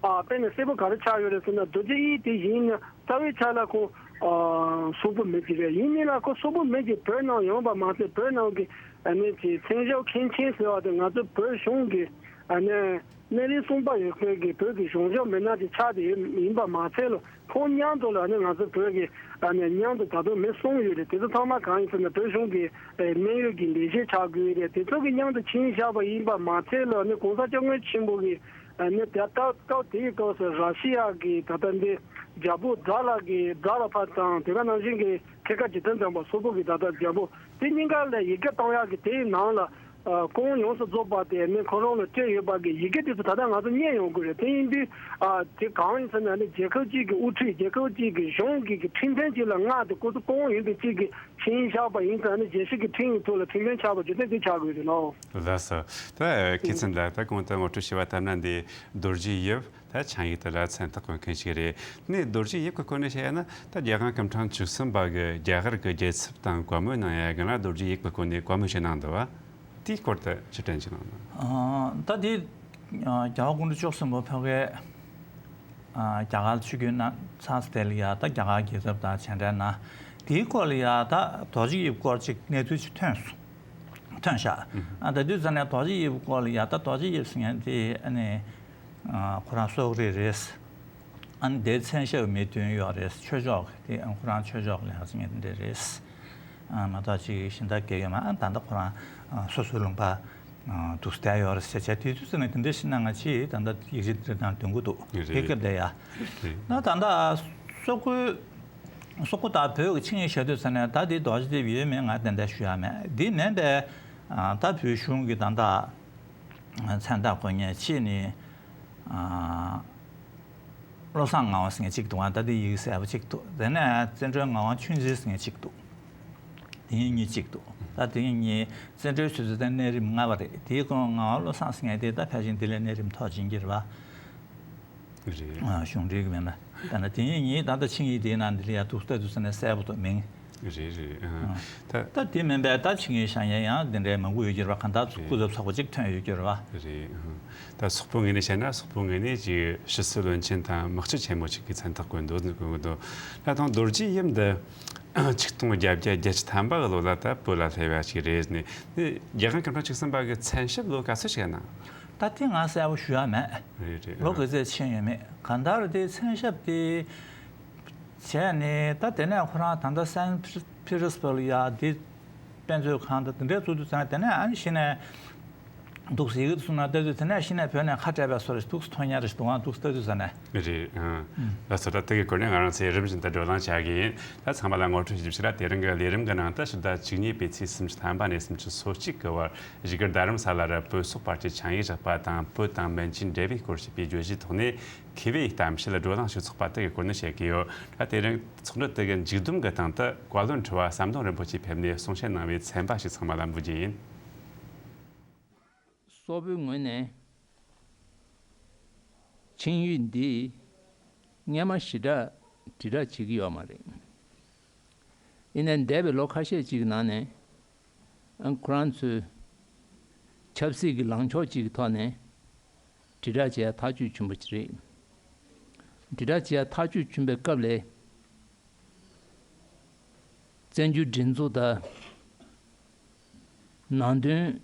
ཨ། དཔེ་ནས་གསལ་པོ་ག་རེ་ཆགས་ཡོད་རེད་ཟེར་ན། རྡོ་རྗེ་དབྱིབས་དེ་ཡིན་ན་རྩ་བའི་ཆ་ལ་ཁོ། ཨ། སོག་པོ་མི་ཅིག་རེད། ཡིན་ནའི་ལ་ཁོ་སོག་པོ་མི་ཅིག་བོད་ནང་ཡོང་བ་མ་ཟད། བོད་ནང་གི། ཨ་ནི་ཅིག་ཚེང་ཞའོ་མཁན་ཆེན་ཟེར་བ་དེ་ང་ཚོ་བོད་གཞུང་གི། ཨ་ནི་སྣེ་རིང་གསུམ་པ་ཡོད་མཁན་གྱི་བོད་ཀྱི་གཞུང་ཕྱོགས་མི་སྣ་ཅིག་ཆགས་ཏེ་ཡོད། ཡིན་པ་མ་ཚད་ལ། ཁོང་མཉམ་དུ་ལ་ནི་ང་ཚོ་བོད་ཀྱི། ཨ་ནི་མཉམ་དུ་ད་དུང་མི་གསུམ་ཡོད་རེད། དེ་ཚོ་ཚང་མ་གང་ཡིན་ཟེར་ན། བོད་གཞུང་གི། ཨ། གནད་ཡོད་ཀྱི་ལས་བྱེད་ཆགས་དགོས་རེད། དེ་ཚོ་གི་མཉམ་དུ་ཆིངས་བཞག་པ་ཡིན་པ་མ་ཚད་ལ། ཨ་ནི་གོང་ས་སྐྱབས་མགོན་ཆེན་པོ་གི། ཨ་ནི་དེ་སྐབས་སྐབས་དེའི་སྐབས་སུ་ར་ཤི་ཡ་གི་ད་ལྟ་འདི་རྒྱལ་པོ་ཛ་ལ་གི། ཛ་ལ་ཕ་དང་དེ་ག་ནང་བཞིན་གྱི་ཐེ་ཀ་ཇི་ཏན་ཛམ་པ་སོག་པོ་གི་ད་ལྟ་རྒྱལ་པོ། དེ་གཉིས་ཀ་ལ་ཡི་གེ་གཏོང་ཡག་གི་དེའི་ནང་ལ། ཨ། སྐུ་ངོ་ཡོངས་སུ་རྫོགས་པ་དེ་ནི་ཁོ་རང་ལ་སྤྲད་ཡོད་པ་གི་ཡི་གེ་དེ་ཚོ་ད་ལྟ་ང་ཚོ་རྙེད་ཡོང་གི་རེད། དེ་ཡིན་དུས། ཨ། དེ་གང་ཡིན་ཟེར་ན། ཨ་ནི་རྒྱལ་ཁབ་གཅིག་གི་དབུ་ཁྲིད། རྒྱལ་ཁབ་གཅིག་གི་གཞུང་གི་གི་ཁྲིམས་དོན་གཅིག་ལ་མངའ་སྟེ་སྐུ་ཚབ་སྐུ་ངོ་ཡིན་པའི་གཅིག་གི་ཆིངས་བཞག་པ་ཡིན་ཙང་། ཨ་ནི་རྒྱལ་སྤྱི་གི་ཁྲིམས་ཡིག་ཐོག་ལ་ཁྲིམས་དོན་ཆགས་པ་རྒྱུ་མཚན་དེ་ཆགས་དགོས་རེད་ལོ། ལགས་སོ། ད་མཁས་བཙུན་ལགས། ད་གོང་དུ་ངོ་སྤྲོད་བྱས་པ་ལྟར་ན། འདི་རྡོ་རྗེ་དབྱིབས། ད་ཆིངས་ཡིག་དེ་ལ་མཚན་རྟགས་བཀོད་མཁན་ཞིག་རེད། ནས་རྡོ་རྗེ་དབྱིབས་ཀྱི་སྐོར་ནས་བཤད་ཡ་ན། ད་རྒྱལ་དབང་སྐུ་ཕྲེང་བཅུ་གསུམ་པ་གིས་རྒྱ་གར་གྱི་རྒྱལ་ཚབ་དང་བཀའ་མོལ་གནང་ཡ་གི་ན། རྡོ་རྗེ་དབྱིབས་ཀྱི་སྐོར་ནས་བཀའ་མོལ་ཞིག་གནང་འདུག་བ། དེའི་སྐོར་དུ་ཕྱིར་དྲན་ཞིག་གནང་དང་། ཨ། ད་དེ་རྒྱལ་བ་སྐུ་ཕྲེང་བཅུ་གསུམ་པ་ཕ་གིར། ཨ། རྒྱ་གར་ཆིབས་བསྒྱུར་གནང་ཚར་ཚེ་དེ་ལ་ཡ། ད་རྒྱ་གར་རྒྱལ་ཚབ་དང་མཇལ་འཕྲད་གནང་། དེའི་སྐོར་ལ་ཡ། ད་རྡོ་རྗེ་དབྱིབས་སྐོར་ཅིག་གནས་ཚུལ་ཅིག་ཐོན་སོང་། ཐོན་ཤག། ཨ། ད་དུས་ཙ་ནས་རྡོ་རྗེ་དབྱིབས་སྐོར་ལ་ཡ། ད་རྡོ་རྗེ་དབྱིབས་ཟེར་མཁན་དེ། ཨ་ནི། ཨ། ཁོ་རང་སོག་རིགས་རེད། ཨ་ནི་དེ་མཚན་ཞབས་མི་བདུན་ཡོད་རེད། ཆོས་ཕྱོགས་ཀྱི། དེ་ཁོ་རང་ཆོས་ཕྱོགས་ལ་ཡ་ཟེར་མཁན་དེ་འདྲ་རེད། ཨ། མ་གཏོགས་ཅིག་གཞན་དག་གས་ཡོད་མ། ཨ། ད་ལྟ་ཁོ་རང་། ཨ། སོ་སོའི་ལུང་པ། ཨ། འདུག་སེ་ཡོད་རེད་ཟེར་བྱས། དེ་དུས་ཙ་ནས་དེ་འདྲ་ཞིག་གནང་། ང་ཅིག་ད་ལྟ་ཡིག་ཆ་དེ་དང་འདོན་གྱི་འདུག། རེད། དེ་སྐབས་དེ་ཡ། རེད། ད་ད་ལྟ་སོག་པོའི། སོག་པོ་དང་བོད་ཀྱི་ཆིངས་ཡིག་བཞག་དུས་ཙ་ནས། ད་དེ་རྡོ་རྗེ་དབྱིབས་ཡོད་མེད་ང་དེ་འདྲ་ཞུ་ཡ་མེད། དེ་མིན་པའི། ཨ། ད་བོད་གཞུང་གི་ད་ལྟ་མཚན་རྟགས་བཀོད་མཁན་གཅིག་ནི། ཨ། བློ་བཟང་ངག་དབང་ཟེར་མཁན་གཅིག་འདུག་བ། ད་དེ་ཡིག་གསལ་པོ་གཅིག་འདུག། དེ་ནས་བཙན་སྒྲོལ་ངག་དབང་ཆོས་འཛིན་ཟེར་མཁན་གཅིག་འདུག། དེ་ཡིན་གཉིས་གཅིག་འདུག་ད་དེ་ཡིན་གཉིས་བཙན་བྱོལ་ཆུ་ཚོད་དེ་གནས་རིམ་ལྔ་པ་རེད། དེའི་སྐོར་ངག་དབང་བློ་བཟང་ཟེར་མཁན་དེ་ད་ཕལ་ཆེར་འདི་ལས་གནས་རིམ་མཐོ་ཕྱིན་གྱི་རེད་བ། རེད། ཨ། གཞུང་འབྲེལ་གྱི་མིན་ན། ད་ནི་དེ་ཡིན་གཉིས་ད་ལྟ་ཆིངས་ཡིག་དེའི་ནང་འདི་ལ་ཡ་འདུག་ལྟ་དུས་ཙམ་ནས་གསལ་པོ་འདུག་མིང་། རེད་རེད། ཨ། ཨ། ད། ད་དེ་མིན་པའི་ད་ཆིངས་ཡིག་བཞག་མཁན་ཡང་འདི་འདྲའི་མང་པོ་ཡོད་ཀྱི་རེད་བ། གང་ལྟར་རེད། སྐུ་ཚབ་ཚོགས་པ་གཅིག་ཐོན་ཡོད་ཀྱི་རེད་བ། རེད། ཨ། ད་སོག་པོའི་ངོས་ནས་བཤད་ན། སོག་པོའི་ངོས་ནས་ཅིག་ཕྱི་སྲིད་བློན་ཆེན་དང་དམག་སྤྱི་ཆེན་མོ་གཅིག་གི་མཚན་རྟགས་བཀོད་འདུག་བཀོད་འདུག་ད་དུང་རྡོ་རྗེ་གཡབ་འདི་ཆིག་སྟོང་བརྒྱད་བརྒྱ་བརྒྱད་ཅུ་ཐམ་པ་གི་ལོ་ལ་ད་བོད་ལ་སླེབས་པ་ཞིག་རེད་ནས། འདི་རྒྱལ་དབང་སྐུ་ཕྲེང་བཅུ་གསུམ་པ་གི་མཚན་ཞབས་ལོ་ག་ཚོད་ཞིག་ཡིན་ན། ད་དེ་ང་གསལ་པོ་ཞུ་ཡ་མེད། རེད་རེད། ལོ་ག་ཚོད་ཕྱིན་ཡོད་མེད། གང་ལྟར་དེ་མཚན་ཞབས་དེ་བྱས་ནས། ད་དེ་ནས་ཁོ་རང་ད་ལྟ་སན་ཕི་རི་སི་པུར་ཡ་དེ་དཔེ་མཛོད་ཁང་དང་དེ་འདྲའི་བཙུགས་དུས་ཙང་། དེ་ནས་ཨ་ནི་གཞི་ནས་འདུག་ཟེར་གྱི་འདུག་སོང་ན། ལྟ་དུས་དེ་ནས་གཞི་ནས་བོད་ནས་ཁ་བྲལ་བའི་བཟོ་འདྲ་ཞིག་འདུག་སེ་མཐོང་ཡ་རེ་ཞིག་འདུག་ཨང་། འདུག་སེ་ལྟ་དུས་ཙང་ནས། རེད། ཨང་། ལགས་སོ། ད་དེ་གི་སྐོར་ནས་ང་རང་ཚོས་རིམ་བཞིན་དུ་བགྲོ་གླེང་བྱ་གི་ཡིན། ད་ཚང་མ་ལ་ངོ་སྤྲོད་ཞུ་ཞིག་ལ། དེ་རིང་གི་ལས་རིམ་གི་ནང་དུ་ཕྱི་ཟླ་བཅུ་གཉིས་པའི་ཚེས་སུམ་ཅུ་ཐམ་པ་ནས་སུམ་ཅུ་སོ་གཅིག་གི་བར་བཞུགས་སྒར་རྡ་རམ་ས་ལ་རུ་བོད་སོག་པར་གྱི་ཆིངས་ཡིག་བཞག་པ་དང་། བོད་དང་མན་ཇུའི་འབྲེལ་བའི་སྐོར་ཞེས་པའི་བརྗོད་གཞིའི་ཐོག་ནས་མཁས་པའི་གཏམ་བཤད་བགྲོ་གླེང་ཞུ་ཚོགས་པ་དེ་གི་སྐོར་ནས་བཤད་ཀྱི་ཡོད། ད་དེ་རིང་ཚོགས་འདུ་དེ་གི་མཇུག་བསྡོམས་ཀྱི་སྟེང་དུ་བཀའ་བློན་ཁྲི་པ་ཟམ་གདོང་རིན་པོ་ཆེ་ཕེབས་ནས་གསུང་བཤད་གནང་བའི་ཚན་པ་ཞིག་ཚང་མ་ལ་འབུལ་རྒྱུ་ཡིན། སོག་པོའི་ངོས་ནས་ཆིངས་ཡིག་འདི་སྔོན་མ་ཞེ་དྲག་དྲིལ་བསྒྲགས་བྱེད་ཀྱི་ཡོད་མ་རེད། ཡིན་ནའི་འདས་པའི་ལོ་ཁ་ཤས་ཅིག་གི་ནང་ནས་ཁོ་རང་ཚོས་ཆབ་སྲིད་ཀྱི་ལངས་ཕྱོགས་ཅིག་གི་ཐོག་ནས་དྲིལ་བསྒྲགས་བྱེད་ཡ་ཐག་གཅོད་ཆེན་པོ་ཅིག་རེད། དྲིལ་བསྒྲགས་བྱེད་ཡ་ཐག་གཅོད་བྱུང་བའི་སྐབས་ལ། བཙན་བྱོལ་སྒྲིག་འཛུགས་དང་ནང་དོན་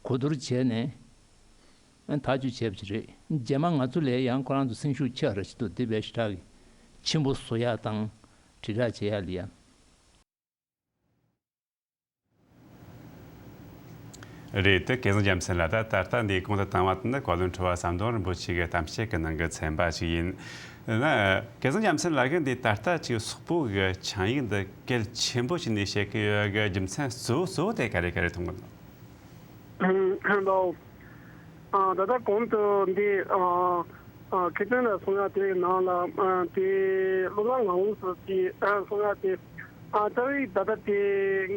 གོ་བསྡུར་བྱས་ནས་ཐག་གཅོད་བྱས་པ་ཅིག་རེད། རྗེས་མ་ང་ཚོ་ལ་ཡང་ཁོ་རང་ཚོ་སེམས་ཤུགས་ཆེ་བ་རེ་ཞིག་འདུག་དེ་བས་ཞེ་དྲག་གི་ཆེན་པོ་བཟོ་ཡག་དང་དྲིལ་བསྒྲགས་བྱེད་ཡག་ལ་ཡ། རེད་དེ། སྐལ་བཟང་རྒྱལ་མཚན་ལགས། ད་ད་ལྟ་འདིའི་གོང་དུ་བཏང་བ་དེ་ནི་བཀའ་བློན་ཁྲི་པ་ཟམ་གདོང་རིན་པོ་ཆེ་གི་གཏམ་བཤད་ཀྱི་ནང་གི་ཚན་པ་ཞིག་ཡིན། ན། སྐལ་བཟང་རྒྱལ་མཚན་ལགས་ཀྱིས་འདི་ད་ལྟ་ཅིག་སོག་པོ་གི་ཆིངས་ཡིག་འདི་གལ་ཆེན་པོ་ཞིག་ནས་བཤད་ཀྱི་ཡོད་གི་རྒྱུ་མཚན་གཙོ་བོ་གཙོ་བོ་དེ་ག་རེ་ག་རེ་མཐོང་གི་འདུག་ཨང་། ད་ལྟ་གོང་དུ་འདི་ཨ་ཨ་མཁས་དབང་ལགས་གསུང་ཡ་དེའི་ནང་ལ། ཨ་དེ་བློ་བཟང་ངག་དབང་ཟེར་གྱི་ཨ་གསུང་ཡ་དེ། ཨ་རྩ་བའི་ད་ལྟ་དེ་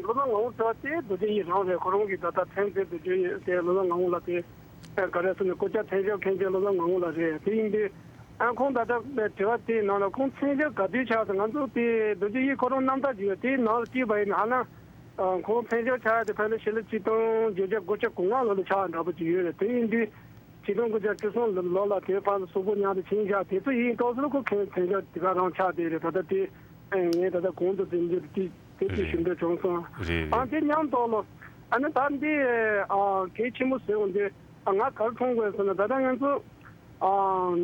བློ་བཟང་ངག་དབང་ཟེར་བ་དེ་རྡོ་རྗེ་ཡིད་རང་རེད། ཁོ་རང་གི་ད་ལྟ་མཚན་དེ་རྡོ་རྗེ་ཡིད་དེ་བློ་བཟང་ངག་དབང་ལགས་དེ། ཨ་ག་རེ་ཟེར་ན་སྐུ་བཅར་མཚན་ཞབས་མཁན་ཆེན་བློ་བཟང་ངག་དབང་ལགས་རེད། དེ་ཡིན་དུས་ཨ་ཁོང་ད་ལྟ་དྲི་བ་དེའི་ནང་ལ་ཁོང་མཚན་ཞབས་ག་དུས་ཆགས་ཟེར། ང་ཚོ་དེ་རྡོ་རྗེ་ཡིད་ཁོ་རང་རྣམ་ཐར་ཅིག་ཡོད། དེའི་ནང་ལ་བྲིས་པ་ཡིན་ན་ཧ་ལམ། ཨ་ཁོང་མཚན་ཞབས་ཆགས་ཡ་དེ་ཕལ་ཆེར་ཕྱི་ལོ་ཆིག་སྟོང་བརྒྱད་བརྒྱ་དགུ་བཅུ་གོ་ལྔ་ལོ་ལ་ཆགས་འདྲ་པོ་ཅིག་ཡོད་རེད། དེ་ཡིན་དུས་ཆིག་སྟོང་དགུ་བརྒྱ་བཅུ་གསུམ་ལོ་ལ་དེའི་བར་དུ་སོག་པོ་མཉམ་དུ་ཕྱིན་བཞག་དེ་ཚོ་ཡིན་ཏོག་ཙམ་ཁོ་མཁན་མཚན་ཞབས་དེ་ག་རང་ཆགས་བསྡད་རེད། ད་ལྟ་དེ་ངས་ད་ལྟ་གོང་དུ་དེ་འདིར་དེ་དེ་དེ་རེད། ཞུ་འདོད་བྱུང་སོང་། རེད་རེད། ཨ་དེ་མཉམ་དུ་ལོ། ཨ་ནི་ད་འདི་ཨ་གལ་ཆེན་པོ་ཟེར་བ་འདི་ཨ་ང་ག་རེ་མཐོང་དགོས་ཟེར་ན། ད་ལྟ་ང་ཚོ་ཨ་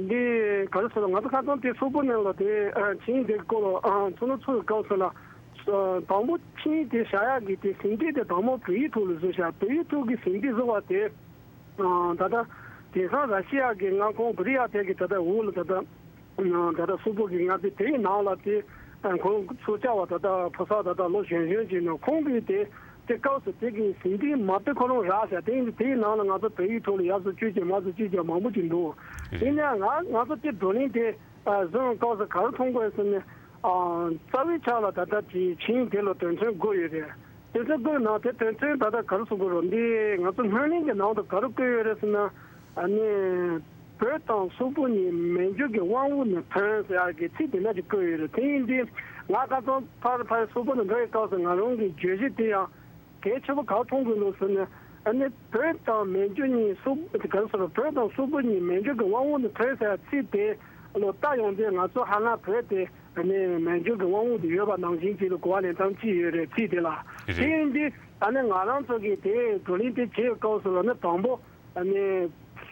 འདི་ག་རེ་ཟེར་ན། ང་ཚོ་ཁ་སང་དེ་སོག་པོ་ནང་ལ་དེ་ཨ་ཆིངས་དེ་སྐོར་ལ་ཨ་ཚོགས་འདུ་ཚོགས་སྐབས་སུ་ལ། ཨ་དང་པོ་ཆིངས་དེ་བཞག་ཡག་གི་དེ་ཟིན་བྲིས་དེ་དང་པོ་བོད་ཡིག་ཐོག་ལ་བཟོས་བཞག་བོད་ཡིག་ཐོག་གི་ཟིན་བྲིས་བཟོ་བ་དེ། ཨ་ད་ལྟ་དེང་སང་ར་ཤི་ཡ་གི་མངའ་ཁོངས་བྷི་རི་ཡ་ཐེ་གི་ད་ལྟ་འོག་ལ་ད་ལྟ་ཨ་ད་ལྟ་སོག་པོ་གི་མངའ་སྡེ་དེའི་ནང་ལ་དེ་ཨ་ཁོང་ཚོ་བཅར་བ་ད་ལྟ་ཕོ་གསར་ད་ལྟ་ལོ་གཞོན་གཞོན་ཅིག་ནང་ཁོང་གིས་དེ་དེ་སྐབས་སུ་དེ་གི་ཟིན་བྲིས་མ་དཔེ་ཁོ་རང་རག་བཞག་དེ་ཡིན་དུས་དེའི་ནང་ལ་ང་ཚོ་བོད་ཡིག་ཐོག་ལ་ཡག་སུ་བཅོས་ཀྱི་མ་སུ་བཅོས་ཀྱི་མང་པོ་ཅིག་འདུག་དེ་ནས་ང་ང་ཚོ་དེ་བགྲོ་གླེང་དེ་ཨ་བཟོ་སྐབས་སུ་ག་རེ་མཐོང་དགོས་ཟེར་ན། ཨ་རྩ་བའི་ཆ་ལ་ད་ལྟ་དེ་ཆིངས་དེ་ལ་དོན་ཚན་དགུ་ཡོད་རེད། དོན་ཚན་དགུ་ནང་དེ་དོན་ཚན་ད་ལྟ་ག་རེ་གསུང་དགོས་རེད། འདི་ང་ཚོ་སྔོན་གླེང་གི་ནང་དུ་ག་རེ་བཀོད་ཡོད་རེད་ཟེར་ན། ཨ་ནི་བོད་དང་སོག་པོ་གཉིས་མན་ཇུ་གི་དབང་པོ་ནས་ཐོན་ཟེར་ཡག་གི་ཚིག་དེ་འདྲ་ཅིག་བཀོད་ཡོད་རེད། དེ་ཡིན་དུས་ང་ཁ་སང་ཕར་ཕར་སོག་པོ་ནས་འགྲོ་ཡི་སྐབས་སུ་ང་རང་གི་བརྗོད་གཞི་དེ་ཡང་གལ་ཆེན་པོ་ག་མཐོང་གི་འདུག་ཟེར་ན། ཨ་ནི་བོད་དང་མན་ཇུ་གཉིས་སོག་ག་རེ་ཟེར། བོད་དང་སོག་པོ་གཉིས་མན་ཇུ་གི་དབང་པོ་ནས་ཐོན་ཟེར་ཡག་ཚིག་དེ་ལོ་ལྟ་ཡོང་དུས་ང་ཚོ་ཧ་ལམ་བོད་དེ། ཨ་ནི་མན་ཇུ་གི་དབང་པོ་དེ་ཡོད་པ་ནང་བཞིན་ཅིག་ལ་གོ་བ་ལེན་སྟངས་ཅིག་ཡོད་རེད། ཚིག་དེ་ལ། རེད། དེ་ཡིན་དུས་ཨ་ནི་ང་རང་ཚོ་གིས་དེ་བགྲོ་གླེང་དེ་བྱེད་སྐབས་སུ་ལ་ནི་དང་པོ་ཨ་ནི་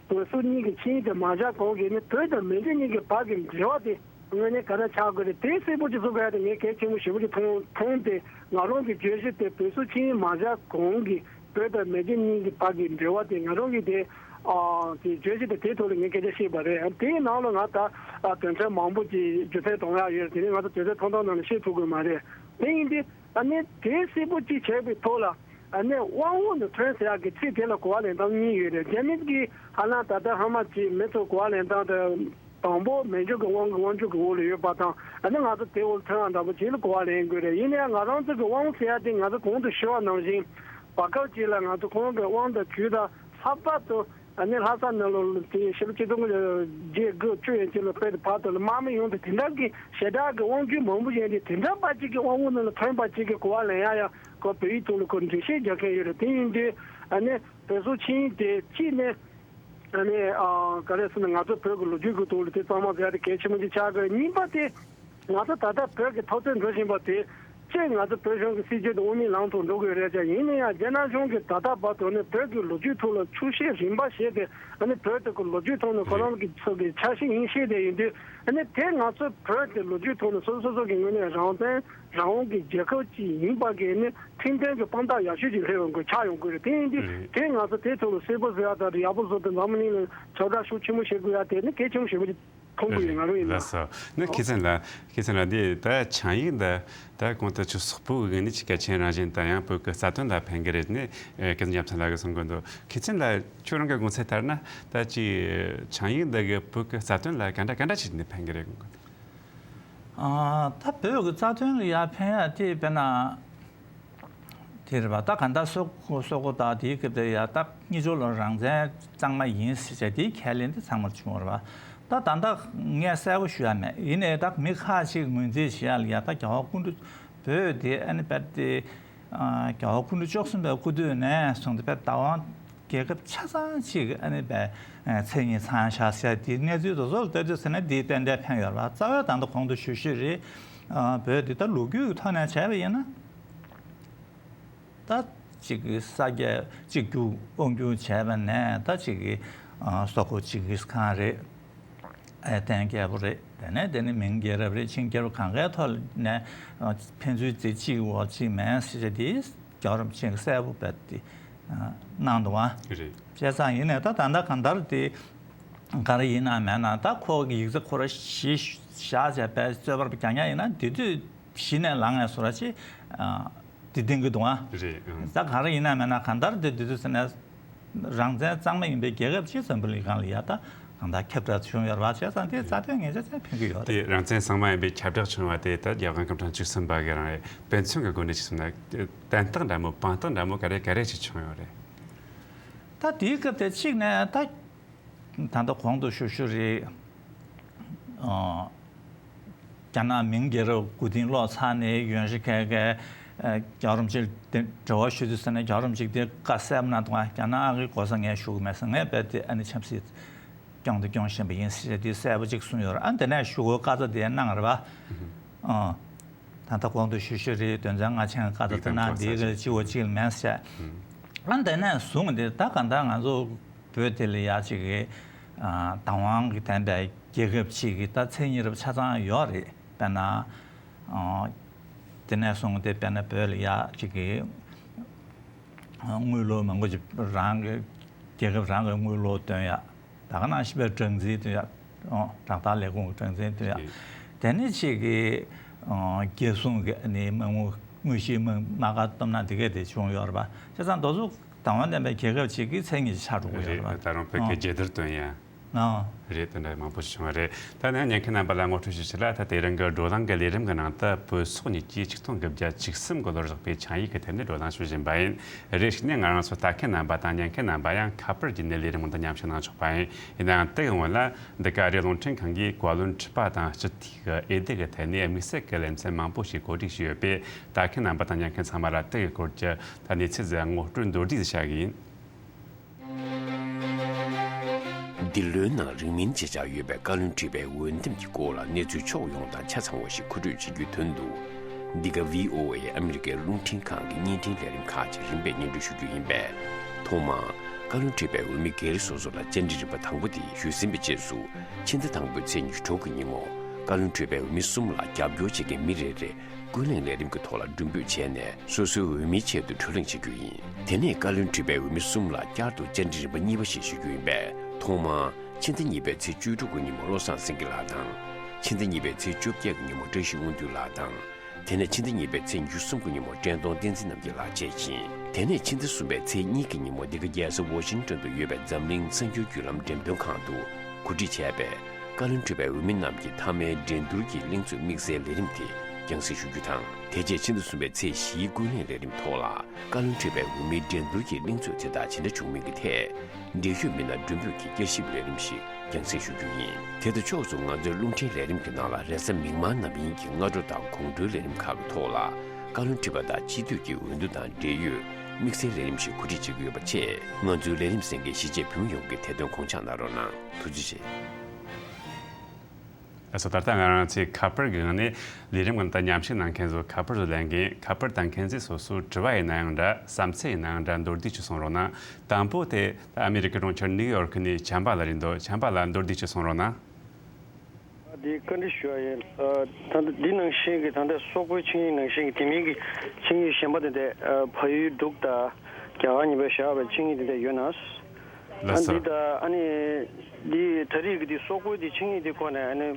བོད་སོག་གཉིས་ཀྱི་ཆིངས་ཡིག་དེ་མ་བཞག་གོང་གི་ནི་བོད་དང་མན་ཇུ་གཉིས་ཀྱི་བར་གྱི་འབྲེལ་བ་དེ་དངོས་གནས་ག་འདྲ་ཆགས་དགོས་རེད། དེ་གསལ་པོ་ཅིག་བཟོ་དགོས་ཡ་དེ་ངས་གལ་ཆེན་པོ་ཞེ་པོ་ཅིག་མཐོང་མཐོང་སྟེ། ང་རང་གི་བརྗོད་གཞི་དེ་བོད་སོག་ཆིངས་ཡིག་མ་བཞག་གོང་གི་བོད་དང་མན་ཇུ་གཉིས་ཀྱི་བར་གྱི་འབྲེལ་བ་དེ་ང་རང་གིས་དེ་ཨ་དེ་བརྗོད་གཞི་དེ་དེའི་ཐོག་ལ་ངས་སྐད་ཆ་བཤད་པ་རེད། དེའི་ནང་ལ་ང་ད་ཨ་དོན་ཚན་མང་པོ་ཅིག་སྒྱུ་རྩལ་གཏོང་ཡག་ཡོད་རེད། དེ་ནི་ང་ཚོ་དོན་ཚན་ཐོག་མཐའ་ནང་ལ་བཤད་ཐུབ་དགོས་མ་རེད། དེ་ཡིན་དུས་ཨ་ནི་དེ་གསལ་པོ་ཅིག་བྱས་པའི་ཐོག་ལ་ཨ་ནི་དབང་པོ་ནས་ཐོན་ཟེར་ཡག་གི་ཚིག་དེ་ལ་གོ་བ་ལེན་སྟངས་གཉིས་ཡོད་རེད། རྒྱ་མི་གིས་ཧ་ལམ་ད་ལྟ་ཧ་མ་ཅིག་མི་ཚོ་གོ་བ་ལེན་སྟངས་དེ། དང་པོ་མེ་མཆོག་གི་དབང་གི་དབང་ཕྱུག་གི་འོག་ལ་ཡོད་པ་དང་། ཨ་ནི་ང་ཚོ་དེ་འོག་ལ་ཐོན་པ་འདྲ་པོ་ཅིག་ལ་གོ་བ་ལེན་དགོས་རེད། ཡིན་ནའང་ང་རང་ཚོ་གི་དབང་ཟེར་ཡ་དེ་ང་ཚོ་གོང་དུ་ཞུས་པ་ནང་བཞིན་བར་སྐབས་ཅིག་ལ་ང་ཚོ་ཁོང་གི་དབང་དང་བྱུས་དང་ལྷག་པར་དུ་ཨ་ནི་ལྷ་ས་ནང་ལོགས་ལ་དེ་ཕྱི་ལོ་ཆིག་སྟོང་དགུ་བརྒྱ་བརྒྱད་དགུ་བཅུ་ཡན་ཆད་ལ་སྤེལ་དུ་བར་དུ་ལ་དམག་མི་ཡོངས་དེ་དེ་འདྲ་གི་ཞེ་དྲག་གི་དབང་བྱུས་མང་པོ་ཡོད་དེ། དེ་འདྲ་པ་ཅིག་གི་དབང་པོ་ནང་ལ་ཐོན་པ་ཅིག་གི་གོ་བ་ལེན་ཡ་ཡ་ཁོ་བོད་ཡིག་ཐོག་ལ་ཁོ་འགྲེལ་བཤད་རྒྱག་མཁན་ཡོད་རེད། དེ་ཡིན་དུས་ཨ་ནི་བོད་སོག་ཆིངས་ཡིག་དེ་གཅིག་ནས། ཨ་ནི་ཨ་ག་རེ་ཟེར་ན་ང་ཚོ་བོད་ཀྱི་ལོ་རྒྱུས་ཀྱི་ཐོག་ལ་དེ་གཙང་མ་ཟེར་ཡ་དེ་གལ་ཆེན་པོ་ཅིག་ཆགས་ཀྱི་ཡོད། གཉིས་པ་དེ་ང་ཚོ་ད་ལྟ་བོད་ཀྱི་འཐབ་རྩོད་འགྲོ་བཞིན་པ་དེ་གཅིག་ང་ཚོ་བོད་གཞུང་གི་སྲིད་བྱུས་དེ་དབུ་མའི་ལམ་ཐོག་འགྲོ་དགོས་རེད་ཀྱང་། ཡིན་ན་ཡང་རྒྱ་ནག་གཞུང་གིས་ད་ལྟ་བར་དུ་ནི་བོད་ཀྱི་ལོ་རྒྱུས་ཐོག་ལ་འཁྱོག་བཤད་རིམ་པ་བྱས་ཏེ། ཨ་ནི་བོད་དེ་ཀྱི་ལོ་རྒྱུས་ཐོག་ནས་ཁོ་རང་གི་ཚོ་གི་ཆ་ཤས་ཡིན་ཤེས་དེ་ཡིན་དུས། ཨ་ནི་དེ་ང་ཚོ་བོད་དེ་ལོ་རྒྱུས་ཐོག་ནས་སོ་སོ་སོ་གི་ངོས་ནས་རང་བཙན་རང་དབང་གི་རྒྱལ་ཁབ་ཅིག་ཡིན་པ་གི་ནི་ཁྲིམས་མཐུན་གྱི་དཔང་རྟགས་ཡག་ཤོས་ཅིག་སླེབས་ཡོང་དགོས་ཆགས་ཡོང་དགོས་རེད། དེ་ཡིན་དུས་རེད། དེ་ང་ཚོ་དེ་ཚོ་ལ་གསལ་པོ་བཟོ་ཡག་དང་ཡག་པོ་བཟོ་དེ་འཛམ་བུ་གླིང་ལ་ཁྱབ་བསྒྲགས་ཤུགས་ཆེན་པོ་བྱེད་དགོས་ཡག་དེ་ནི་གལ་ཆེན་པོ་ཞེ་པོ་ཅིག་མཐོང་གི་ཡོད། ང་རང་ཡིན་ན། ལགས་སོ། ནི་ཨོ། མཁས་བཙུན་ལགས། མཁས་བཙུན་ལགས། འདི་ད་ཆིངས་ཡིག་འདི་ད་གོང་དུ་ཁྱོད་སོག་པོའི་དངོས་གནས་ཀྱི་གལ་ཆེན་རང་བཞིན་དང་། ཡང་བོད་ཀྱི་རྩ་དོན་ལ་ཕན་གི་རེད་ནི། ཨེ། མཁས་བཙུན་རྒྱལ་མཚན་ལགས་ཀྱིས་གསུང་གི་འདུག་མཁས་བཙུན་ལགས་ཁྱོད་རང་གི་དགོངས་ཚུལ་ལྟར་ན་ད་ཅིག་ཆིངས་ཡིག་འདི་གིས་བོད་ཀྱི་རྩ་དོན་ལ་ག་འདྲ་ག་འདྲ་བྱས་ནས་ཕན་གི་རེད་དགོངས་གི་འདུག་ཨ། ད་བོད་ཀྱི་རྩ་དོན་ལ་ཡར་ཕན་ཡག་དེ་དཔེར་ན། དེ་རེད་པ། ད་ག་ད་སོག་སོག་པོ་དང་དེའི་སྐབས་དེ་ཡ་ད་གཉིས་ཆོག་ལ་རང་བཙན་གཙང་མ་ཡིན་ཟེར་བྱས་དེའི་ཁས་ལེན་དེ་ཚང་མར་བྱུང་བ་རེད་པ། ད་ད་ལྟ་ངས་གསལ་པོ་ཞུ་ཡ་མེད། ཡིན་ནའི་ད་མི་ཁག་ཅིག་ངོས་འཛིན་བྱེད་ཡ་ལ་ཡ་ད་རྒྱལ་བ་སྐུ་ཕྲེང་བོད་དེ་ཨ་ནི་དཔེ་དེ་རྒྱལ་བ་སྐུ་ཕྲེང་བཅུ་གསུམ་པའི་སྐུ་དུས་ནས་བཟུང་སྟེ་དཔེ་བདག་དབང་རྒྱལ་ཁབ་ཆ་ཚང་གཅིག་ཨ་ནི་པའི་མཚན་ཉིད་ཚང་བཞག་ཟེར་དེའི་གནས་ཚུལ་དེ་ཚོ་ལ་ལྟ་དུས་ཟེར་ན་དེའི་ཏན་ཏན་ཕན་ཡོད་རེད་པ། རྩ་བའི་ད་ལྟ་གོང་དུ་ཞུ་ཞུས་རེད། བོད་འདི་ད་ལོ་རྒྱུས་ཐོག་ནས་བྱས་པ་ཡིན་ན། ད་གཅིག་གི་ས་སྐྱ་གཅིག་གྱུར་དབང་སྒྱུར་བྱས་པ་ནས་ད་གཅིག་གི་སོག་པོ་ཇིང་གིས་ཁཱན་རེད། ཨེ། ཏན་རྒྱལ་པོ་རེད། དེ་ནས་དེ་ནི་མིང་རྒྱལ་རབས་རེད། ཆིང་རྒྱལ་རབས། གང་གའི་ཐོག་ནས་ཕན་ཚུན་དེ་གཅིག་འོག་གཅིག་མིན་ཟེར་བྱས་དེ་རྒྱལ་བ་རིན་པོ་ཆེ་གིས་གསལ་པོ་བས་དེ་གནང་འདུག་ཨ། རེད། བྱས་ཙང་ཡིན་ནའི་ད་ད་ལྟ་གང་ལྟར་དེ་ག་རེ་ཡིན་ན་མེད་ན་ད་ཁོ་གི་ཡིག་ཚད་ཁོ་རང་གཞི་བཞག་བྱས་པའི་རྩོད་པ་རྒྱག་མཁན་ཡིན་ན་དེ་དུས་གཞི་ནས་ལངས་ཡས་བཟོ་འདྲ་ཅིག་དེ་བསྟན་གྱི་འདུག་ཨ། རེད། ཨང་། ད་ག་རེ་ཡིན་ན་མེད་ན་གང་ལྟར་དེ་དེ་དུས་ཟེར་ནས་རང་བཙན་གཙང་མ་ཡིན་པའི་རྒྱལ་ཁབ་ཅིག་འཛམ་བུ་གླིང་སྒང་ལ་ཡ་ད་གང་ལྟར་ཁྱབ་བསྒྲགས་བྱུང་ཡོད་རེད་པ། བྱས་ཙང་དེ་རྩ་དོན་ངེས་ཅན་ཅན་ཕན་གྱི་ཡོད་རེད། དེ་རང་བཙན་གཙང་མ་ཡིན་པའི་ཁྱབ་བསྒྲགས་བྱུང་བ་དེ་ད་རྒྱལ་དབང་སྐུ་ཕྲེང་བཅུ་གསུམ་པ་གི་རང་རེད། དཔེ་མཚོན་གྱི་སྒོ་ནས་ཅིག་གསུངས་ན་དོན་དག་འདྲ་མོ་དཔང་རྟགས་འདྲ་མོ་ག་རེ་ག་རེ་ཅིག་བྱུང་ཡོད་རེད། ད་དེའི་སྐབས་དེ་གཅིག་ནས་ད། ད་ལྟ་གོང་དུ་ཞུ་ཞུ་རེད། ཨ། རྒྱ་ནག་མིང་རྒྱལ་རབས་མགོ་རྟིང་སློག་ཚར་ནས་ཡོན་ཧྲི་ཁེ་གིས་རྒྱལ་བ་རིན་པོ་ཆེ་དེ་འབྲེལ་བ་ཞུ་དུས་ཟེར་ནས་རྒྱལ་བ་རིན་པོ་ཆེ་དེ་བཀའ་གསལ་པོ་གནང་འདུག་ཨ། རྒྱ་ནག་གི་གོ་ས་ངས་ཞུ་གི་མེད་ཟེར། ངས་རྦད་དེ་ཨ་ནི་ཆབ་སྲིད་སྐྱོང་དང་སྐྱོང་བཞིན་པ་ཡིན་ཟེར་དེ་གསལ་པོ་ཅིག་གསུངས་ཡོད་རེད། ཨ། དེ་ནས་ཞུ་སྒོ་བཀའ་རྩ་དེ་གནང་རེད་པ། ཨ། ད་ལྟ་གོང་དུ་ཞུ་ཞུ་རེད། དོན་ཚན་ལྔ་ཆེན་བཀའ་རྩ་དེ་གནང་། དེའི་གི་སྤྱི་བོ་གཅིག་ལ་མེད་ཟེར། ཨ། དེ་ནས་བཟུང་སྟེ་ད་གང་ལྟར་ང་ཚོ་བོད་དེ་ལ་ཡ་གཅིག་གི་ཨ་བདག་དབང་གི་ལྡན་པའི་རྒྱལ་ཁབ་ཅིག་གི་ད་མཚན་ཉིད་རབ་ཆ་ཚང་ཡོད་རེད། དཔེར་ན་ཨ་དེ་ནས་བཟུང་སྟེ་དཔེར་ན་བོད་ལ་ཡ་གཅིག་གི་ཨ་དངུལ་ལོར་མང་པོ་ཅིག་རང་གི་རྒྱལ་ཁབ་རང་གི་དངུལ་ལོར་བཏོན་ཡ། ད་ག་ནང་བཞིན་པའི་སྦྲང་རྩིའི་དོན་ཡ། ཨོ། སྦྲང་རྟགས་ལས་ཁུངས་ཀྱི་སྦྲང་རྩིའི་དོན་ཡ། རེད། དེ་ནས་གཅིག་གི་ཨོ་རྒྱལ་སྲུང་གི་ནི་དམག་དམག་གཞིའི་དམག་དམག་སྒར་བཏབ་ན་འདི་གས་དེ་བྱུང་ཡོད་རེད་པ། བྱས་ཙང་དེ་ཚོ་བདག་དབང་ལྡན་པའི་རྒྱལ་ཁབ་ཅིག་གི་མཚན་ཉིད་ཆགས་འགྲོ་གི་ཡོད་རེད་པ། རེད། ད་རུང་བོད་ཀྱི་ཨོ་རྒྱལ་དར་བཏོན་ཡ། ཨོ། རེད། དེ་འདྲ་མང་པོ་ཞིག་བྱུང་བ་རེད། ད་ནི་ཉན་མཁན་རྣམ་པ་ལ་ངོ་སྤྲོད་ཞུ་ཆེད་ལ། ད་དེ་རིང་གི་བགྲོ་གླེང་གི་ལས་རིམ་གྱི་ནང་དུ་བོད་སོག་གཉིས་ཀྱིས་ཆིག་སྟོང་དགུ་བརྒྱ་བཅུ་གསུམ་གྱི་ལོར་བཞག་པའི་ཆིངས་ཡིག་གི་ཐད་ནས་བགྲོ་གླེང་ཞུ་བཞིན་པ་ཡིན། རེ་ཞིག་ནས་ང་རང་ཚོ་ལྟ་མཁན་རྣམ་པ་དང་ཉན་མཁན་རྣམ་པ་ཡང་ཁ་པར་བརྒྱུད་ནས་ལས་རིམ་ནང་དུ་མཉམ་ཞུགས་གནང་ཆོག་པ་ཡིན། ཡིན་ནའང་དེ་གི་སྔོན་ལ་འདི་ག་རེད། རླུང་འཕྲིན་ཁང་གིས་བཀའ་བློན་ཁྲི་པ་དང་སྤྱི་འཐུས་ཀྱི་འོས་བསྡུ་གི་ཐད་ནས་དམིགས་བསལ་གྱི་ལེ་ཚན་མང་པོ་ཞིག་གོ་སྒྲིག་བྱས་ཡོད་པས། ལྟ་མཁན་རྣམ་པ་དང་ཉན་མཁན་ཚང་མ་ལ་དེ་གི་སྐོར་གྱི་ད་གནས་ཚུལ་ཟིག་ངོ་སྤྲོད་མདོར་བསྡུས་ཤིག་བྱ་གི་ཡིན། འདི་ལོའི་ནང་རིང་མིན་བྱེད་འཆར་ཡོད་པའི་བཀའ་བློན་ཁྲི་པའི་འོས་འདེམས་ཀྱི་སྐོར་ལ་གནས་ཚུལ་ཕྱོགས་ཡོངས་དང་ཆ་ཚང་བ་ཞིག་མཁོ་སྤྲོད་བྱེད་རྒྱུའི་དོན་དུ། འདི་ག་བྷི་ཨོ་ཨེ་ཨ་མི་རི་ཀའི་རླུང་འཕྲིན་ཁང་གི་བརྙན་འཕྲིན་ལས་རིམ་ཁག་ཅིག་རིམ་པས་སྙན་སྒྲོན་ཞུ་རྒྱུ་ཡིན་པས། ཐོག་མར་བཀའ་བློན་ཁྲི་པའི་འོས་མི་སྒེར་སོ་སོ་ལ་བཅར་འདྲི་རིམ་པ་དང་པོ་དེ་ཞུས་ཟིན་པའི་རྗེས་སུ། ཕྱི་ཟླ་དང་པོའི་ཚེས་ཉི་ཤུ་དྲུག་གི་ཉིན་མོ། བཀའ་བློན་ཁྲི་པའི་འོས་མི་གསུམ་ལ་རྒྱབ་སྐྱོར་བྱེད་མཁན་མི་རེ་རེས་ཀུན་གླེང་ལས་རིམ་གྱི་ཐོག་ལ་མགྲོན་འབོད་བྱས་ནས། སོ་སོའི་འོས་མིའི་ཆེད་དུ་བགྲོ་གླེང་བྱེད་རྒྱུ་ཡིན། དེ་ནས་བཀའ་བློན་ཁྲི་པའི་འོས་མི་གསུམ་ལ་བསྐྱར་དུ་བཅར་འདྲི་རིམ་པ་གཉིས་པ་ཞིག་ཞུ་རྒྱུ་ཡིན་པས། ཐོག་མར་ཕྱི་ཟླ་གཉིས་པའི་ཚེས་བཅུ་དྲུག་གི་ཉིན་མོ་བློ་བཟང་སེང་གེ་ལགས་དང་། ཕྱི་ཟླ་གཉིས་པའི་ཚེས་བཅོ་བརྒྱད་ཀྱི་ཉིན་མོ་བཀྲ་ཤིས་དབང་འདུས་ལགས་དང་། དེ་ནས་ཕྱི་ཟླ་གཉིས་པའི་ཚེས་ཉི་ཤུ་གསུམ་གྱི་ཉིན་མོ་བཀྲས་མཐོང་བསྟན་འཛིན་རྣམ་རྒྱལ་ལགས་བཅས་ཡིན། དེ་ནས་ཕྱི་ཟླ་གསུམ་པའི་ཚེས་གཉིས་ཀྱི་ཉིན་མོ་འདི་ག་རྒྱལ་ས་ཝ་ཤིང་ཏོན་དུ་ཡོད་པའི་འཛམ་གླིང་གསར་འགྱུར་བརྒྱུད་ལམ་འགྲེམས་སྟོན་ཁང་དུ་གོ་སྒྲིག་བྱས་པའི་ བཀའ་བློན་ཁྲི་པའི་འོས་མི་རྣམས་ཀྱིས་མཐའ་མའི་འགྲན་བསྡུར་གྱི་གླེང་ཚོགས་དམིགས་བསལ་ལས་རིམ་དེ་རྒྱང་སྲིང་ཞུ་རྒྱུ་དང་། དེ་རྗེས་ཕྱི་ཟླ་གསུམ་པའི་ཚེས་བཞིའི་ཀུན་གླེང་ལས་རིམ་ཐོག་ལ། བཀའ་བློན་ཁྲི་པའི་འོས་མིའི་འགྲན་བསྡུར་གྱི་གླེང་ཚོགས་དེ་དག་ཇི་འདྲ་བྱུང་མིན་གྱི་ཐད། འབྲེལ་ཡོད་མི་སྣ་མགྲོན་འབོད་ཀྱི་བསྐྱར་ཞིབ་ལས་རིམ་ཞིག་རྒྱང་སྲིང་ཞུ་རྒྱུ་ཡིན། དེ་དང་ཕྱོགས་སུ། ང་ཚོའི་རླུང་འཕྲིན་ལས་རིམ་གྱི་ནང་ལ། རེས་གཟའ་མིག་དམར་ནམ་ཡིན་གྱི་སྔ་དྲོ་དང་དགོང་དྲོའི་ལས་རིམ་ཁག་གི་ཐོག་ལ། བཀའ་བློན་ཁྲི་པ་དང་སྤྱི་འཐུས་ཀྱི་འོས་བསྡུ་དང་འབྲེལ་ཡོད་དམིགས་བསལ་ལས་རིམ་ཞིག་གོ་སྒྲིག་བྱེད་ཀྱི་ཡོད་པ་བཅས། ང་ཚོའི་ལས་རིམ་གསན་མཁན་གཞིས་བྱེས་བོད་མི་ཡོངས་ཀྱིས་དེ་དོན་དགོངས་འཇགས་གནང་རོགས་གནང་། ཐུགས་རྗེ་ཆེ། ལགས་སོ། ད་ལྟ་ང་རང་ཚོའི་ཁ་པར་གྱི་ངང་ནས་ལས་རིམ་ཁག་ལ་མཉམ་ཞུགས་གནང་མཁན་ཚོ། ཁ་པར་བཟོ་ལེན་མཁན། ཁ་པར་བཏང་མཁན་ཚོས་སོ་སོའི་དྲི་བ་ཡིན་ན་ཡང་འདྲ། བསམ་ཚུལ་ཡིན་ན་ཡང་འདྲ། མདོར་བསྡུས་ཅིག་གསུང་རོགས་གནང་། དང་པོ་དེ་ཨ་མེ་རི་ཀའི་གྲོང་ཁྱེར་ནིའུ་ཡོག་ནས་བྱམས་པ་ལགས་རེད་འདུག། བྱམས་པ་ལགས། མདོར་བསྡུས་ཅིག་གསུང་རོགས་གནང་། འདི་བཀའ་འདྲི་ཞུ་བ་ཡིན། ད་ལྟ་འདི་ནང་བཞིན་གྱི་ད་ལྟ་སོག་པོའི་ཆིངས་ཡིག་ནང་བཞིན་གྱི་དེ་མིན་གྱི་ཆིངས་ཡིག་གཞན་པ་དེ་འདྲ། ཕ་ཡུལ་འབྲུག་དང་རྒྱ་གར་གཉིས་པོས་བཞག་པའི་ཆིངས་ཡིག་དེ་འདྲ་ཡོད་ན། ལགས་སོ། འདི་ད་ཨ་ནི་འདི་ད་རེས་ཀྱི་འདི་སོག་པོའི་འདི་ཆིངས་ཡིག་འདི་སྐོར་ནས་ཨ་ནི་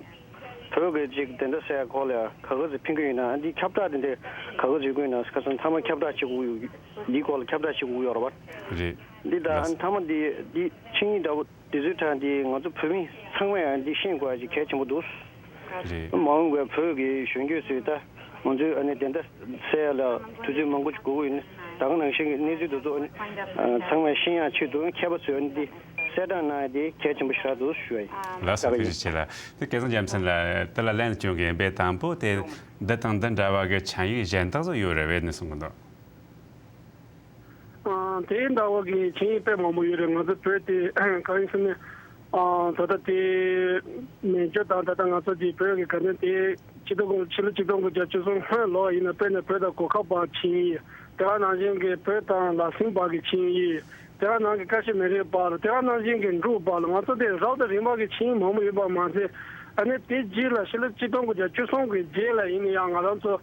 བོད་ཀྱི་ཅིག་དེ་འདྲ་ཟེར་ཡ་སྐོར་ལ་ཡ་ག་ག་ཚོད་ཕན་གྱི་ཡོད་ན། འདི་ཁྱབ་བསྒྲགས་དེ་འདྲ་ག་ག་ཚོད་ཡོད་ཀྱི་ཡོད་ན། ཁ་སང་མཐའ་མ་ཁྱབ་བསྒྲགས་བྱེད་དགོས་ཡོད། འདིའི་སྐོར་ལ་ཁྱབ་བསྒྲགས་བྱེད་དགོས་ཡོད་རེད་པ། རེད། འདི་ད་ཨ་ནི་མཐའ་མ་འདི་འདི་ཆིངས་ཡིག་འདྲ་བོ། དེ་ཚོའི་གྲས་འདི་ང་ཚོ་བོད་མི་ཚང་མས་ཡང་འདི་ཤེས་དགོས་ཡ་ཅིག་གལ་ཆེན་པོ་འདུག། རེད། མ་འོངས་པའི་བོད་ཀྱི་གཞོན་སྐྱེས་ཚོས་ད་ང་ཚོས་ཨ་ནི་བདེན་མཐའ་གསལ་ཡ་ལ་དུས་ཚོད་མང་པོ་ཅིག་འགོར་གྱི་ཡོད་ནི། ད་ག་ནང་བཞིན་གྱི་གནས་ཚུལ་དེ་ཚོ་ཨ་ནི་ཚང་མས་ཤེས་ཡ་ཆེད་དུ་མཁས་པ་ཚོས་ཨ་ནི་འདི་གསལ་བསྒྲགས་གནང་ཡ་དེ་གལ་ཆེན་པོ་ཞེ་དྲག་འདུག་ཞུ་བ་ཡིན། ལགས་སོ། ཐུགས་རྗེ་ཆེ་ལ། དེ་སྐལ་བཟང་རྒྱལ་མཚན་ལགས། དེ་ལ་ལན་བསྐྱོན་གྱི་ཡིན་པས། དང་པོ་དེ་འདི་དང་འདི་འདྲ་བ་གི་ཆིངས་ཡིག་གཞན་དག་ཚོ་ཡོད་རེད་པས་ནས་གསུང་གི་འདུག། ཨ། དེ་འདྲ་བ་གི་ཆིངས་ཡིག་དཔེ་མང་པོ་ཡོད་རེད། ང་ཚོ་བོད་དེ་གང་ཡིན་ཟེར་ན། ཨ། ད་ལྟ་དེ་མན་ཇུ་དང་། ད་ལྟ་ང་ཚོ་དེ་བོད་ཀྱི་ག་ནས་དེ་ཆིག་སྟོང་དགུ། ཕྱི་ལོ་ཆིག་སྟོང་དགུ་བརྒྱ་བཅུ་གསུམ་སྔོན་ལོ་ཡིན་ན། དཔེར་ན་བོད་དང་གོ་ཁ་བར་ཆིངས་ཡིག། དེ་ག་ནང་བཞིན་གྱི་བོད་དང་ལ་སིང་བར་གྱི་ཆིངས་ཡིག། དེ་ག་ནང་གི་ཀ་ཤི་མིར་བར། དེ་ག་ནང་བཞིན་གྱི་འབྲུག་བར་ལ། ང་ཚོ་དེ་རབ་དང་རིམ་པ་གི་ཆིངས་ཡིག་མང་པོ་ཡོད་པ་མ་ཟད། ཨ་ནི་དེ་རྗེས་ལ་ཕྱི་ལོ་ཆིག་སྟོང་དགུ་བརྒྱ་བཅུ་གསུམ་གྱི་རྗེས་ལ་ཡིན་ན་ཡང་ང་རང་ཚོ།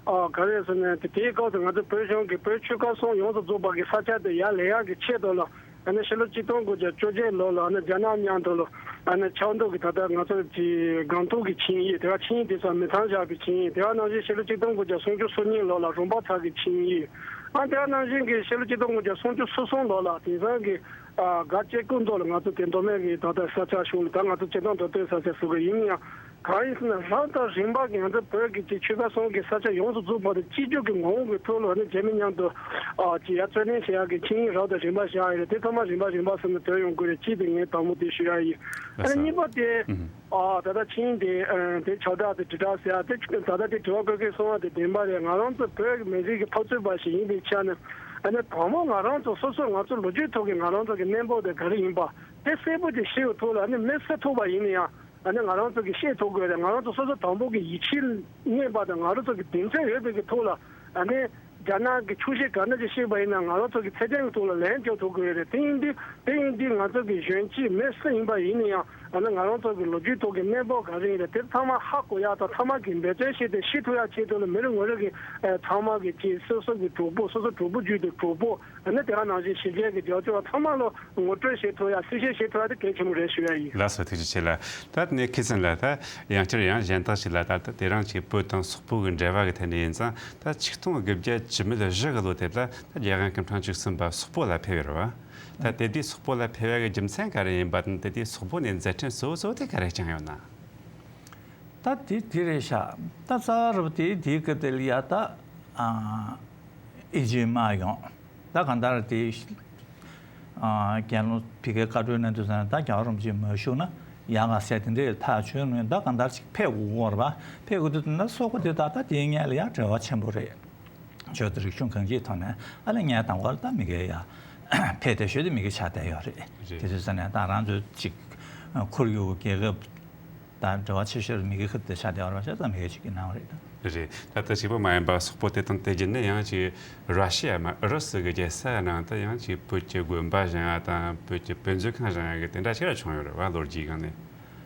ཨ། ག་རེ་ཟེར་ན། དེ་དེའི་སྐབས་སུ་ང་ཚོ་བོད་གཞུང་གིས་བོད་ཆོལ་ཁ་གསུམ་ཡོངས་སུ་རྫོགས་པ་གི་ས་ཆ་དེ་ཡར་ལེན་ཡག་གི་ཆེད་དུ་ལ། ཨ་ནི་ཕྱི་ལོ་ཆིག་སྟོང་དགུ་བརྒྱ་བཅོ་བརྒྱད་ལོ་ལ་ཨ་ནི་རྒྱ་ནག་མཉམ་དུ་ལ་ཨ་ནི་ཆབ་མདོ་གི་ད་ལྟ་ང་ཚོ་གི་སྒང་ཐོག་གི་ཆིངས་ཡིག། དེ་ག་ཆིངས་ཡིག་དེ་ཚོ་མི་ཚང་བཞག་པའི་ཆིངས་ཡིག། དེ་ག་ནང་བཞིན་ཕྱི་ལོ་ཆིག་སྟོང་དགུ་བརྒྱ་སུམ་ཅུ་སོ་གཉིས་ལོ་ལ་རོང་པ་ཐང་གི་ཆིངས་ཡིག། ཨ། དེ་ག་ནང་བཞིན་གྱི་ཕྱི་ལོ་ཆིག་སྟོང་དགུ་བརྒྱ་སུམ་ཅུ་སོ་གསུམ་ལོ་ལ་དེང་སང་གི། ཨ། ག་ཅེ་ཀུན་ཏོ་ལ་ང་ཚོ་དེ་མདོ་སྨད་ཀྱི་ད་ལྟ་ས་ཆ་གཞུང་ལ། ད་ང་ཚོ་སྤྱིར་བཏང་མདོ་སྟོད་ས་ཆ་ཟེར་གི་ཡིན་ཡང་། གང་ཡིན་ཟེར་ན། རབ་དང་རིམ་པ་གི་ང་ཚོ་བོད་ཀྱི་ཅིག་ཆོལ་ཁ་གསུམ་གྱི་ས་ཆ་ཡོངས་སུ་རྫོགས་པ་དེ་གཅིག་གྱུར་གྱི་ངོ་བོ་གི་ཐོག་ལ་ནི་རྗེས་མི་མཉམ་དུ། ཨ། ཅིག་ཡར་བརྩོན་ལེན་བྱེད་ཡག་གི་ཆིངས་ཡིག་རབ་དང་རིམ་པ་བཞག་ཡོད་རེད། དེ་ཚང་མ་རིམ་པ་རིམ་པ་ཟེར་ནས་སྡོད་ཡོང་དགོས་རེད། གཅིག་དེ་ངས་དང་པོ་དེ་ཞུ་ཡག་ཡིན། ཨ་ནི་གཉིས་པ་དེ། ཨ། ད་ལྟ་ཆིངས་ཡིག་དེ། ཨ། དེ་ཁྱབ་བསྒྲགས་དེ་དྲིལ་བསྒྲགས་ཟེར་ཡག་དེ། ད་ལྟ་དེ་དྲི་བ་བཀོད་མཁན་གསུང་བ་དེ་བདེན་པ་རེད། ང་རང་ཚོ་བོད་ཀྱི་མི་རིགས་ཀྱི་འཐབ་རྩོད་པ་ཞིག་ཡིན་པའི་ཆ་ནས། ཨ་ནི་དང་པོ་ང་རང་ཚོ་སོ་སོ་ང་ཚོ་ལོ་རྒྱུས་ཐོག་གི་ང་རང་ཚོ་གི་གནས་བབ་དེ་ག་རེ་ཡིན་པ་དེ་གསལ་པོ་དེ་ཤེས་པའི་ཐོག་ལ། ཨ་ནི་དམིགས་བསལ་ཐུབ་པ་ཡིན་ན་ཡང་། ཨ་ནི་ང་རང་ཚོ་གིས་ཤེས་ཐུབ་དགོས་རེད། ང་རང་ཚོ་སོ་སོ་དང་པོ་གི་ཡིད་ཆེས་རྙེད་པ་དང་། ང་རང་ཚོ་གི་གདེང་ཚོད་ཡོད་པའི་གི་ཐོག་ལ། ཨ་ནི་རྒྱ་ནག་གི་ཆོས་བཤད་ག་འདྲ་ཅིག་བཤད་པ་ཡིན་ན་ང་རང་ཚོ་གི་ཚད་ལྡན་གི་ཐོག་ལ་ལན་རྒྱག་ཐུབ་དགོས་རེད། དེ་ཡིན་དུས་དེ་ཡིན་དུས་ང་ཚོ་གི་གཞོན་སྐྱེས་མི་སུ་ཡིན་པ་ཡིན་ན་ཡང་། ཨ་ནི་ང་རང་ཚོ་གི་ལོ་རྒྱུས་ཐོག་གི་གནས་བབ་ག་རེ་ཡིན་རེད། དེ་ཚང་མ་ཧ་གོ་ཡག་དང་། ཚང་མ་གིས་འབད་བརྩོན་བྱས་ཏེ་ཤེས་ཐུབ་ཡག་ཆེད་དུ་ལ། མི་རེ་ངོ་རེ་གིས། ཨ། ཚང་མ་གིས་ཅིག་སོ་སོ་གི་གྲོགས་པོ། སོ་སོ་གྲོགས་པོ་བརྒྱུད་དེ་གྲོགས་པོ། ཨ་ནི་དེ་ག་ནང་བཞིན་གཞིས་བྱེས་ཀྱི་རྒྱབ་སྐྱོར་བ་ཚང་མ་ལ་ངོ་སྤྲོད་བྱེད་ཐུབ་ཡ། གསལ་བཤད་བྱེད་ཐུབ་ཡ་དེ་གལ་ཆེན་པོ་རེད་ཞུ་ཡ་ཡིན། ལགས་སོ། ཐུགས་རྗེ་ཆེ་ལགས། ད་ནས་ཁི་སན་ལགས། ད་ཡང་བསྐྱར་ཡང་གཞན་དག་ཅིག་ལ། ད་ད་དེ་རིང་ཅིག་བོད་དང་སོག་པོ་གི་འབྲེལ་བ་གི་ཐད་ནས་ཡིན་ཙང་། ད་ཆིག་སྟོང་དགུ་བརྒྱ་ཇི་མེད་བཞི་གི་ལོ་དེ་ལ་ད་རྒྱལ་དབང་སྐུ་ཕྲེང་བཅུ་གསུམ་པ་སོག་པོ་ལ་ཕེབས་ཡོད་རེད་བ། ད་དེ་དུས་སོག་པོ་ལ་ཕེབས་ཡ་གི་རྒྱུ་མཚན་ག་རེ་ཡིན་པ་དང་། དེ་དུས་སོག་པོ་ནས་མཛད་འཕྲིན་གཙོ་བོ་གཙོ་བོ་དེ་ག་རེ་བསྐྱངས་ཡོད་ན། ད་དེ་དེ་རེད་ཤག། ད་རྩ་བ་རུ་དེ་དེའི་སྐབས་དེ་ལ་ཡ་ད། ཨ། ཨེ་ཇེ་དམག་ཡོང་། ད་གང་ལྟར་དེ། ཨ། རྒྱལ་བློན་ཕ་གིར་བཀའ་འཁྲོལ་གནང་དུས་ཙམ་ནས། ད་རྒྱལ་བ་རིན་པོ་ཆེ་མ་བཞུགས་ན་ཡག་ག་ཟེར་དེ་འདྲའི་ཐག་ཆོད་ནས། ད་གང་ལྟར་ཅིག་ཕེབས་དགོས་ཀྱི་རེད་པ། ཕེབས་དགོས་དུས་ད་སོག་པོ་དེ་ད་ད་དེའི་སྔོན་ལ་ཡ་འབྲེལ་བ་ཆེན་པོ་རེད། ཆོས་དང་རིག་གཞུང་གང་ཅིའི་ཐོག་ནས། ཨ་ནི་ངས་དང་པོར་ད་མི་སྒེར་ཡ་ཕེབས་བསྡད་ཞོར་དུ་མི་སྒེར་ཆགས་བསྡད་ཡོད་རེད། རེད། དེ་དུས་ཙམ་ནས་ད་རང་ཚོའི་ཅིག་ཁོར་ཡུག་རྒྱལ་ཁབ་དང་འབྲེལ་བ་ཆེ་ཤོས་མི་སྒེར་ཁུལ་དུ་ཆགས་བསྡད་ཡོད་རེད་པ། བྱས་ཙང་མི་སྒེར་ཅིག་གི་སྣང་བ་རེད་ད། རེད། ད་ལྟ་གཅིག་པོ་མ་ཡིན་པ། སོག་པོ་དེ་དང་དེ་རྗེས་ནས་ཡང་ཅིག་ར་ཤི་ཡ་མ། ཨུ་རུ་སུ་གི་རྒྱལ་ས་ནང་དུ་ཡང་ཅིག་བོད་ཀྱི་དགོན་པ་བཞེངས་ཡ་དང་། བོད་ཀྱི་དཔེ་མཛོད་ཁང་བཞེངས་ཡ་གི་དེ་འདྲ་ཞིག་ར་བྱུང་ཡོད་རེད་བ། ལོ་རྒྱུས་སྒང་ནས།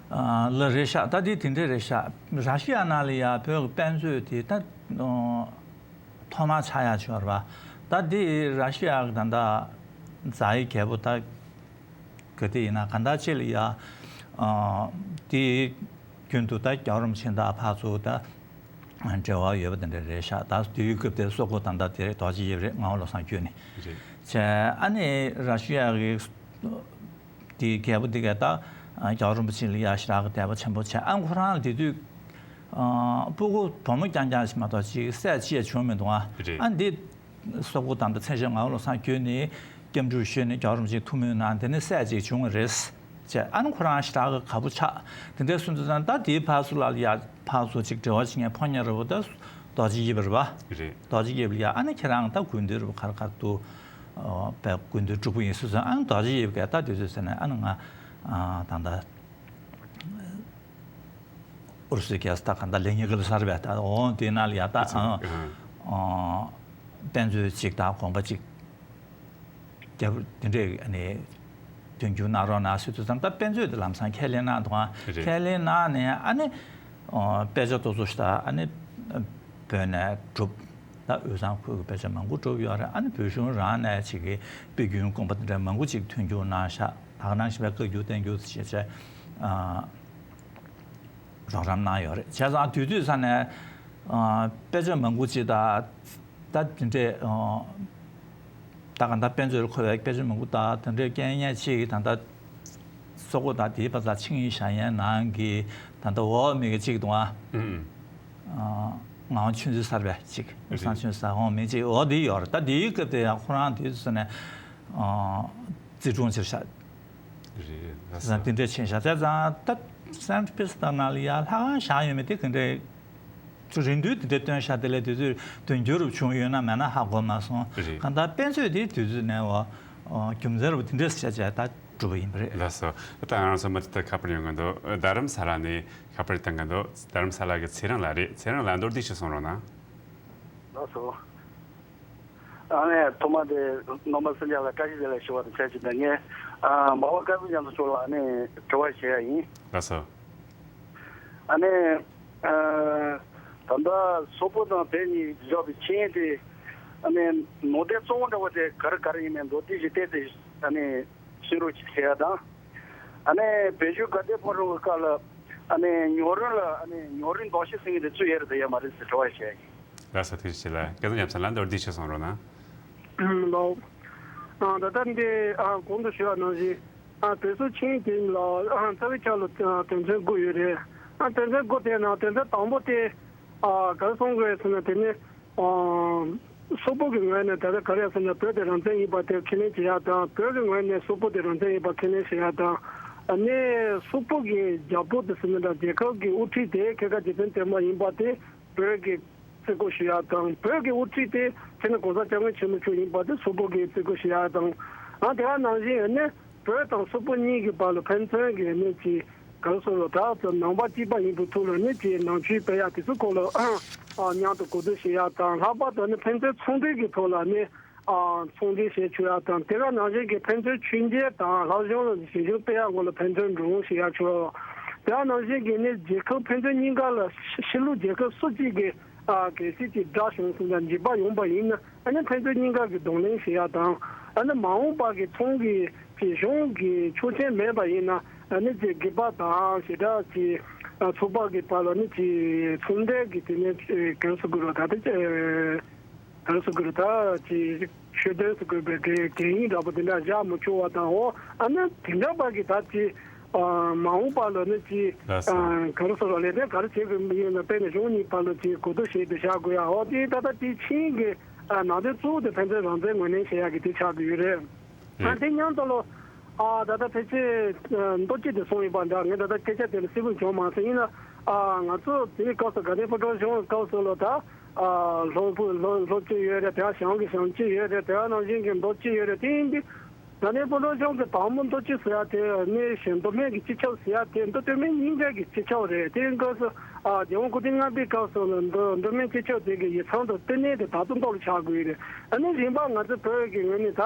ཨ། ལགས་རེད་ཤག། ད་དེ་དེ་འདྲ་རེད་ཤག། ར་ཤི་ཡ་ནང་ལ་ཡ་བོད་ཀྱི་དཔེ་མཛོད་དེ་ད། ཨོ། ཐོག་མར་ཆགས་ཡག་ཆོག་རེད་པ། ད་འདི་ར་ཤི་ཡ་གི་ད་ལྟ་ཛ་ཡི་རྒྱལ་པོ་ད་ག་དེ་ཡིན་ན། གང་ལྟར་ཅིག་ལ་ཡ། ཨ། དེ་རྒྱུན་དུ་ད་རྒྱལ་བ་རིན་པོ་ཆེ་དང་ཕར་ཚུར་ད་འབྲེལ་བ་ཡོད་པ་དེ་འདྲ་རེད་ཤག། ད་དུས་སྐབས་དེར་སོག་པོ་ད་ལྟ་དེ་རེད། རྡོ་རྗེ་ཡིབ་རེད། ངག་དབང་བློ་བཟང་ཁྱོད་ནི། རེད། བྱས། ཨ་ནི་ར་ཤི་ཡ་གི་དེའི་རྒྱལ་པོ་དེ་གས་ད་ རྒྱལ་བ་རིན་པོ་ཆེ་ལ་ཡ་ཞེ་དྲག་གི་དད་པ་ཆེན་པོ་བྱས། ཨ་ཁོ་རང་དེ་དུས་སྤུ་གུ་བུ་མོ་རྐྱང་རྐྱང་ཞིག་མ་གཏོགས་ཅིག་སྲས་ཅི་ཡང་བྱུང་མི་འདུག་ཨ། རེད། ཨ་འདི་སོག་པོ་དང་ད་ཚེ་ཤེས་ངག་དབང་བློ་བཟང་ཁྱོད་ནི་སྐྱབས་འགྲོ་ཞུས་ནས་རྒྱལ་བ་རིན་པོ་ཆེ་ཐུགས་སྨོན་གནང་། དེ་ནས་སྲས་ཅིག་བྱུང་བ་རེད་ཅེས། ཨ་ནི་ཁོ་རང་ཞེ་དྲག་གི་དགའ་པོ་ཆགས། དེ་འདྲའི་སོང་དུས་ཙང་ད་དེའི་ཕར་ཚུར་ལ་ཡ་ཕར་ཚུར་ཅིག་འབྲེལ་བ་བྱེད་མཁན་ཕོ་ཉ་རེད་པ། ད་རྡོ་རྗེ་གཡུ་པ་རེད་པ། རེད། རྡོ་རྗེ་གཡུ་པ་ལ་ཡ་ཨ་ནི་ཁྱེད་རང་ད་དགོས་འདུན་རེད་པ། ག་རེ་ག་རེ་འདུག་པས་དགོས་འདུན་སྒྲུབ་པོ་ཡིན་སོང་ཙང་། ཨ་ནི་རྡོ་རྗེ་གཡུ་པ་གས་ད་དུས་ཚོད་ཟེར་ནས་ཨ་ནི་ང་ད་ད། ཨུ་རུ་སུའི་རྒྱལ་ས་ད་ག་ད་ལེ་ཉིན་ཀི་ལ་ས་རེད་པས། ད་འོང་དེ་ན་ལ་ཡ་ད་ཨ་ཨ་དཔེ་མཛོད་ཅིག་དང་དགོན་པ་ཅིག་རྒྱབ་དེ་འདྲས་ཨ་ནི་མདུན་སྐྱོད་གནང་རོགས་གནང་ཟེར་དུས་ཙང་ད་དཔེ་མཛོད་དེ་ལམ་སང་ཁས་ལེན་གནང་འདུག་ཨ། རེད། ཁས་ལེན་གནང་ནས་ཨ་ནི་ཨ་དཔེ་ཆ་ཏོག་ཙམ་ཞིག་ད་ཨ་ནི་བོད་ནས་སྒྲུབ། ད་དབུས་གཙང་ཁུལ་གྱི་དཔེ་ཆ་མང་པོ་སྒྲུབ་ཡོད་རེད། ཨ་ནི་བོད་གཞུང་རང་ནས་ཅིག་གི་དཔེ་རྒྱུན་དགོངས་པ་དེ་འདྲ་མང་པོ་ཅིག་མདུན་སྐྱོད་གནང་ཤག་ད་ག་ནང་བཞིན་པའི་བཀའ་བརྒྱུད་བསྟན་བརྒྱུད་ཟེར་བྱས་བྱས་ཨ། རོགས་རམ་གནང་ཡོད་རེད། བྱས་ཙང་དུས་དུས་ས་ནས་ཨ་དཔེ་ཆ་མང་པོ་ཅིག་ད་ད་དེ་འདྲས་ཨ་ད་ག་ད་དཔེ་མཛོད་ལ་མཁོ་བའི་དཔེ་ཆ་མང་པོ་ད་དེ་འདྲས་རྐྱང་རྐྱང་ཅིག་ད་ད་སོག་པོ་ད་དེའི་བར་ད་ཆིངས་ཡིག་བཞག་ཡས་ནང་གི་ད་ད་འོག་མི་གི་ཅིག་འདུག་ཨ། ཨུམ། ཨ་ངག་དབང་ཆོས་འཛིན་གསར་པའི་ཅིག་བློ་བཟང་ཆོས་འཛིན་གསར་འོག་མི་ཅིག་འོག་དེ་ཡོད་རེད། ད་དེའི་སྐབས་དེ་ཡང་ཁོ་རང་དེ་ཚོ་ནས་ཨ་བརྩི་སྲུང་བྱེད་ཤག་རེད། ལགས་སོ། དེ་འདྲས་ཕྱིན་ཤག་བྱས་ཙང་ད་སན་ཕི་ཊི་པི་ཊར་སྦརག་ནང་ལ་ཡ་ལྷ་ཁང་བཞེངས་ཡོད་མེད་དེ་ག་འདྲས་ཚུར་རིན་བསྡུར་དེ་འདྲས་བཏོན་ཤག་དེ་ལས་དེ་ཚོས་དོན་འགྱུར་བྱུང་ཡོད་ན་མེད་ན་ཧ་གོ་མ་སོང་། རེད། གང་ལྟར་དཔེ་མཛོད་དེ་དུས་ཚོད་ནས་འོ་རྒྱུ་མཚན་རུ་དེ་འདྲས་བྱས་བྱས་ད་གྲུབ་པ་ཡིན་པ་རེད། ལགས་སོ། ད་ང་རང་ཚོ་མུ་མཐུད་དུ་ཁ་པར་ཡོང་གི་འདུག་རྡ་རམ་ས་ལ་ནས་ཁ་པར་བཏང་གི་འདུག་རྡ་རམ་ས་ལ་གི་ཚེ་རིང་ལགས་རེད། ཚེ་རིང་ལགས་མདོར་བསྡུས་ཤིག་གསུང་རོགས་གནང་། ལགས་སོ། ཨ་ནི་ཐོག་མ་དེ་རྣམ་པ་སེམས་ཅན་ལ་བཀྲ་ཤིས་བདེ་ལེགས་ཞུ་བ་དང་ཆབས་ཅིག་ཏུ་ངས་ཨ་མ་འོངས་བཀའ་ཟུར་རྒྱ་མཚོ་མཆོག་ལ་ཨ་ནི་དྲི་བ་ཞུ་ཡ་ཡིན། ལགས་སོ། ཨ་ནི་ཨ་ད་ལྟ་སོག་པོ་དང་བོད་གཉིས་འཇོག་པའི་ཆིངས་ཡིག་དེ་ཨ་ནི་ནང་དོན་གཙོ་བོ་འདྲ་བོ་དེ་ག་རེ་ག་རེ་ཡིན་མིན་མདོར་བསྡུས་ཤིག་བལྟས་ཏེ་ཨ་ནི་གསུང་རོགས་ཞུ་ཡ་དང་། ཨ་ནི་བོད་གཞུང་དགའ་ལྡན་ཕོ་བྲང་གི་སྐབས་ལ་ཨ་ནི་ཉོ་རིན་ལ་ཨ་ནི་ཉོ་རིན་ལྡོག་ཕྱོགས་ཟེར་མཁན་དེ་ཚུད་ཡོད་རེད་དམ་ཡོད་མ་རེད་ཟེར་དྲི་བ་ཞུ་ཡ་ཡིན། ལགས་སོ། ཐུགས་རྗེ་ཆེ་ལགས། སྐལ་བཟང་རྒྱལ་མཚན་ལགས་མདོར་བསྡུས་ཤིག་གསུང་རོགས་གནང་། ལགས། ཨ་ད་ལྟ་འདི་ཨ་གོང་དུ་ཞུས་པ་ནང་བཞིན་ཨ་བོད་སོག་ཆིངས་ཡིག་དེ་ལ་ཨ་རྩ་བའི་ཆ་ལ་ཨ་དོན་ཚན་དགུ་ཡོད་རེད། ཨ་དོན་ཚན་དགུ་དེ་ནང་དོན་ཚན་དང་པོ་དེ་ཨ་ག་རེ་གསུང་དགོས་ཟེར་ན་དེ་ནི་ཨ་སོག་པོ་གི་ངོས་ནས་ད་ལྟ་ག་རེ་ཡ་ཟེར་ན་བོད་དེ་རང་བཙན་ཡིན་པ་དེ་ཁས་ལེན་བྱེད་ཡ་དང་། བོད་ཀྱི་ངོས་ནས་སོག་པོ་དེ་རང་བཙན་ཡིན་པ་ཁས་ལེན་བྱེད་ཡ་དང་། ཨ་ནི་སོག་པོ་གི་རྒྱལ་པོ་དེ་ཟེར་ན་འདྲ་རྒྱལ་ཁབ་ཀྱི་དབུ་ཁྲིད་དེ་ཁལ་ཁ་རྗེ་བཙུན་སྒྲོལ་མ་ཡིན་པ་དེ་བོད་ཀྱི་བརྩི་བཀུར་ཞུ་ཡ་དང་། བོད་ཀྱི་དབུ་ཁྲིད་དེ་དེ་ནི་༸གོང་ས་༸སྐྱབས་མགོན་ཆེན་པོ་མཆོག་ཡིན་པ་དེ་སོག་པོ་གི་བརྩི་བཀུར་ཞུ་ཡ་དང་། ཨ་དེ་ག་ནང་བཞིན་ཨ་ནི་བོད་དང་སོག་པོ་གཉིས་ཀྱི་བར་ལ་ཕན་ཚུན་གྱི་ཨ་ནི་ཅིག་ག་རེ་ཟེར་རོ་ད་ནང་པ་གཅིག་པ་ཡིན་པའི་ཐོག་ལ་ནི་ཅིག་ནང་ཆོས་སྤེལ་ཡ་དེ་ཚོ་སྐོར་ལ་ཨ་མཉམ་དུ་གོ་བསྡུར་བྱེད་ཡ་དང་། ལྷག་པར་དུ་ནི་ཕན་ཚུན་ཚོང་འབྲེལ་གྱི་ཐོག་ལ་ནི་ཨ་ཚོང་འབྲེལ་བྱེད་ཆོག་ཡ་དང་། དེ་ག་ནང་བཞིན་གྱི་ཕན་ཚུན་མཆོད་མཇལ་དང་ལྷ་གཞུང་ལ་ཞལ་བཞུགས་སྤེལ་ཡ་སྐོར་ལ་ཕན་ཚུན་འགྲོ་འོང་བྱེད་ཡ་ཆོག་དེ་ག་ནང་བཞིན་གྱི་ནི་རྒྱལ་ཁབ་ཕན་ཚུན་གཉིས་ཀ་ལ་ཕྱི་ཕྱི་ལུགས་རྒྱལ་ཁབ་སུ་གཅིག་གི་ཨ་གལ་སྲིད་ཀྱི་དགྲ་བྱུང་སོང་ཙང་འཇིགས་པ་ཡོང་པ་ཡིན་ན་ཨ་ནི་ཕན་ཚུན་གཉིས་ཀ་གི་གདོང་ལེན་བྱེད་ཡ་དང་། ཨ་ནི་མ་འོངས་པ་གི་ཚོང་གི་ཅིག་གཞུང་གི་ཆོག་མཆན་མེད་པ་ཡིན་ན་ཨ་ནི་ཅིག་སྒེར་པ་དང་ཞེ་དྲག་ཅིག་ཨ་ཚོགས་པ་གི་བར་ལ་ནི་ཅིག་ཚོང་འབྲེལ་གི་དེ་ནས་ཨེ་ག་རེ་ཟེར་དགོས་རེད་ད་དེ་ཨེ་ག་རེ་ཟེར་དགོས་རེད་ད་ཅིག་ཤུགས་ལྡན་ཟེར་དགོས་པའི་གད་གད་སྙིགས་འདྲ་པོ་དེ་འདྲ་བཞག་མི་ཆོག་པ་དང་། འོ་ཨ་ནི་དེ་འདྲ་པ་གི་ད་ཅིག་ཨ་མ་འོངས་པ་ལ་ནི་ཅིག་ལགས་སོ། ཨ་ག་རེ་ཟེར་རོ་ལས་དོན་ག་རེ་བྱེད་དགོས་མིན་ཡིན་ན་དཔེར་ན་གཞུང་གཉིས་བར་ལ་ཅིག་གོ་བསྡུར་བྱས་ཏེ་བཞག་དགོས་ཡ། འོ་དེ་ད་ལྟ་དེ་ཕྱིན་གི་ཨ་ནང་དོན་གཙོ་བོ་དེ་ཕན་ཚུན་རང་བཙན་ངོས་ལེན་བྱེད་ཡ་གི་དེ་ཆགས་བསྡད་ཡོད་རེད། ཨ་རེད། དེ་མཉམ་དུ་ལོ་ཨ་ད་ལྟ་ཕལ་ཆེར་ཨ་མདོ་སྐྱེས་དེ་གསུངས་ཡོད་པ་འདྲ། ངས་ད་ལྟ་སྐད་ཆ་དེ་ལ་གསལ་པོ་བྱུང་མ་སོང་། ཡིན་ན་ཨ་ང་ཚོ་དེའི་སྐབས་སུ་དགའ་ལྡན་ཕོ་བྲང་གཞུང་གི་སྐབས་སུ་ལོ་ད་ཨ་ལྷོ་བོད་ལྷོ་ལྷོ་སྤྱི་ཡོད་རེད། དེ་ག་བྱང་གི་བྱང་སྤྱི་ཡོད་རེད། དེ་ག་ནང་བཞིན་གྱི་མདོ་སྤྱི་ཡོད་རེད། དེ་ཡིན་དུས་དགའ་ལྡན་ཕོ་བྲང་གཞུང་གི་དང་པོ་མདོ་སྤྱི་ཟེར་ཡ་དེ་གནས་གཞི་མདོ་སྨད་ཀྱི་སྤྱི་ཁྱབ་ཟེར་ཡ་དེ་མདོ་སྟོད་སྨད་གཉིས་ཀའི་གི་སྤྱི་ཁྱབ་རེད། དེའི་སྐབས་སུ་ཨ་རྒྱལ་དབང་སྐུ་ཕྲེང་ལྔ་པའི་སྐབས་སུ་ལ་མདོ་མདོ་སྨད་སྤྱི་ཁྱབ་དེ་གི་ཡིག་ཚང་དང་ལྟེ་གནས་དེ་ད་དུང་མདོ་ལ་ཆགས་དགོས་ཡོད་རེད། ཨ་ནི་རིམ་པ་ང་ཚོ་བོད་ཀྱི་ངོས་ནས་ད་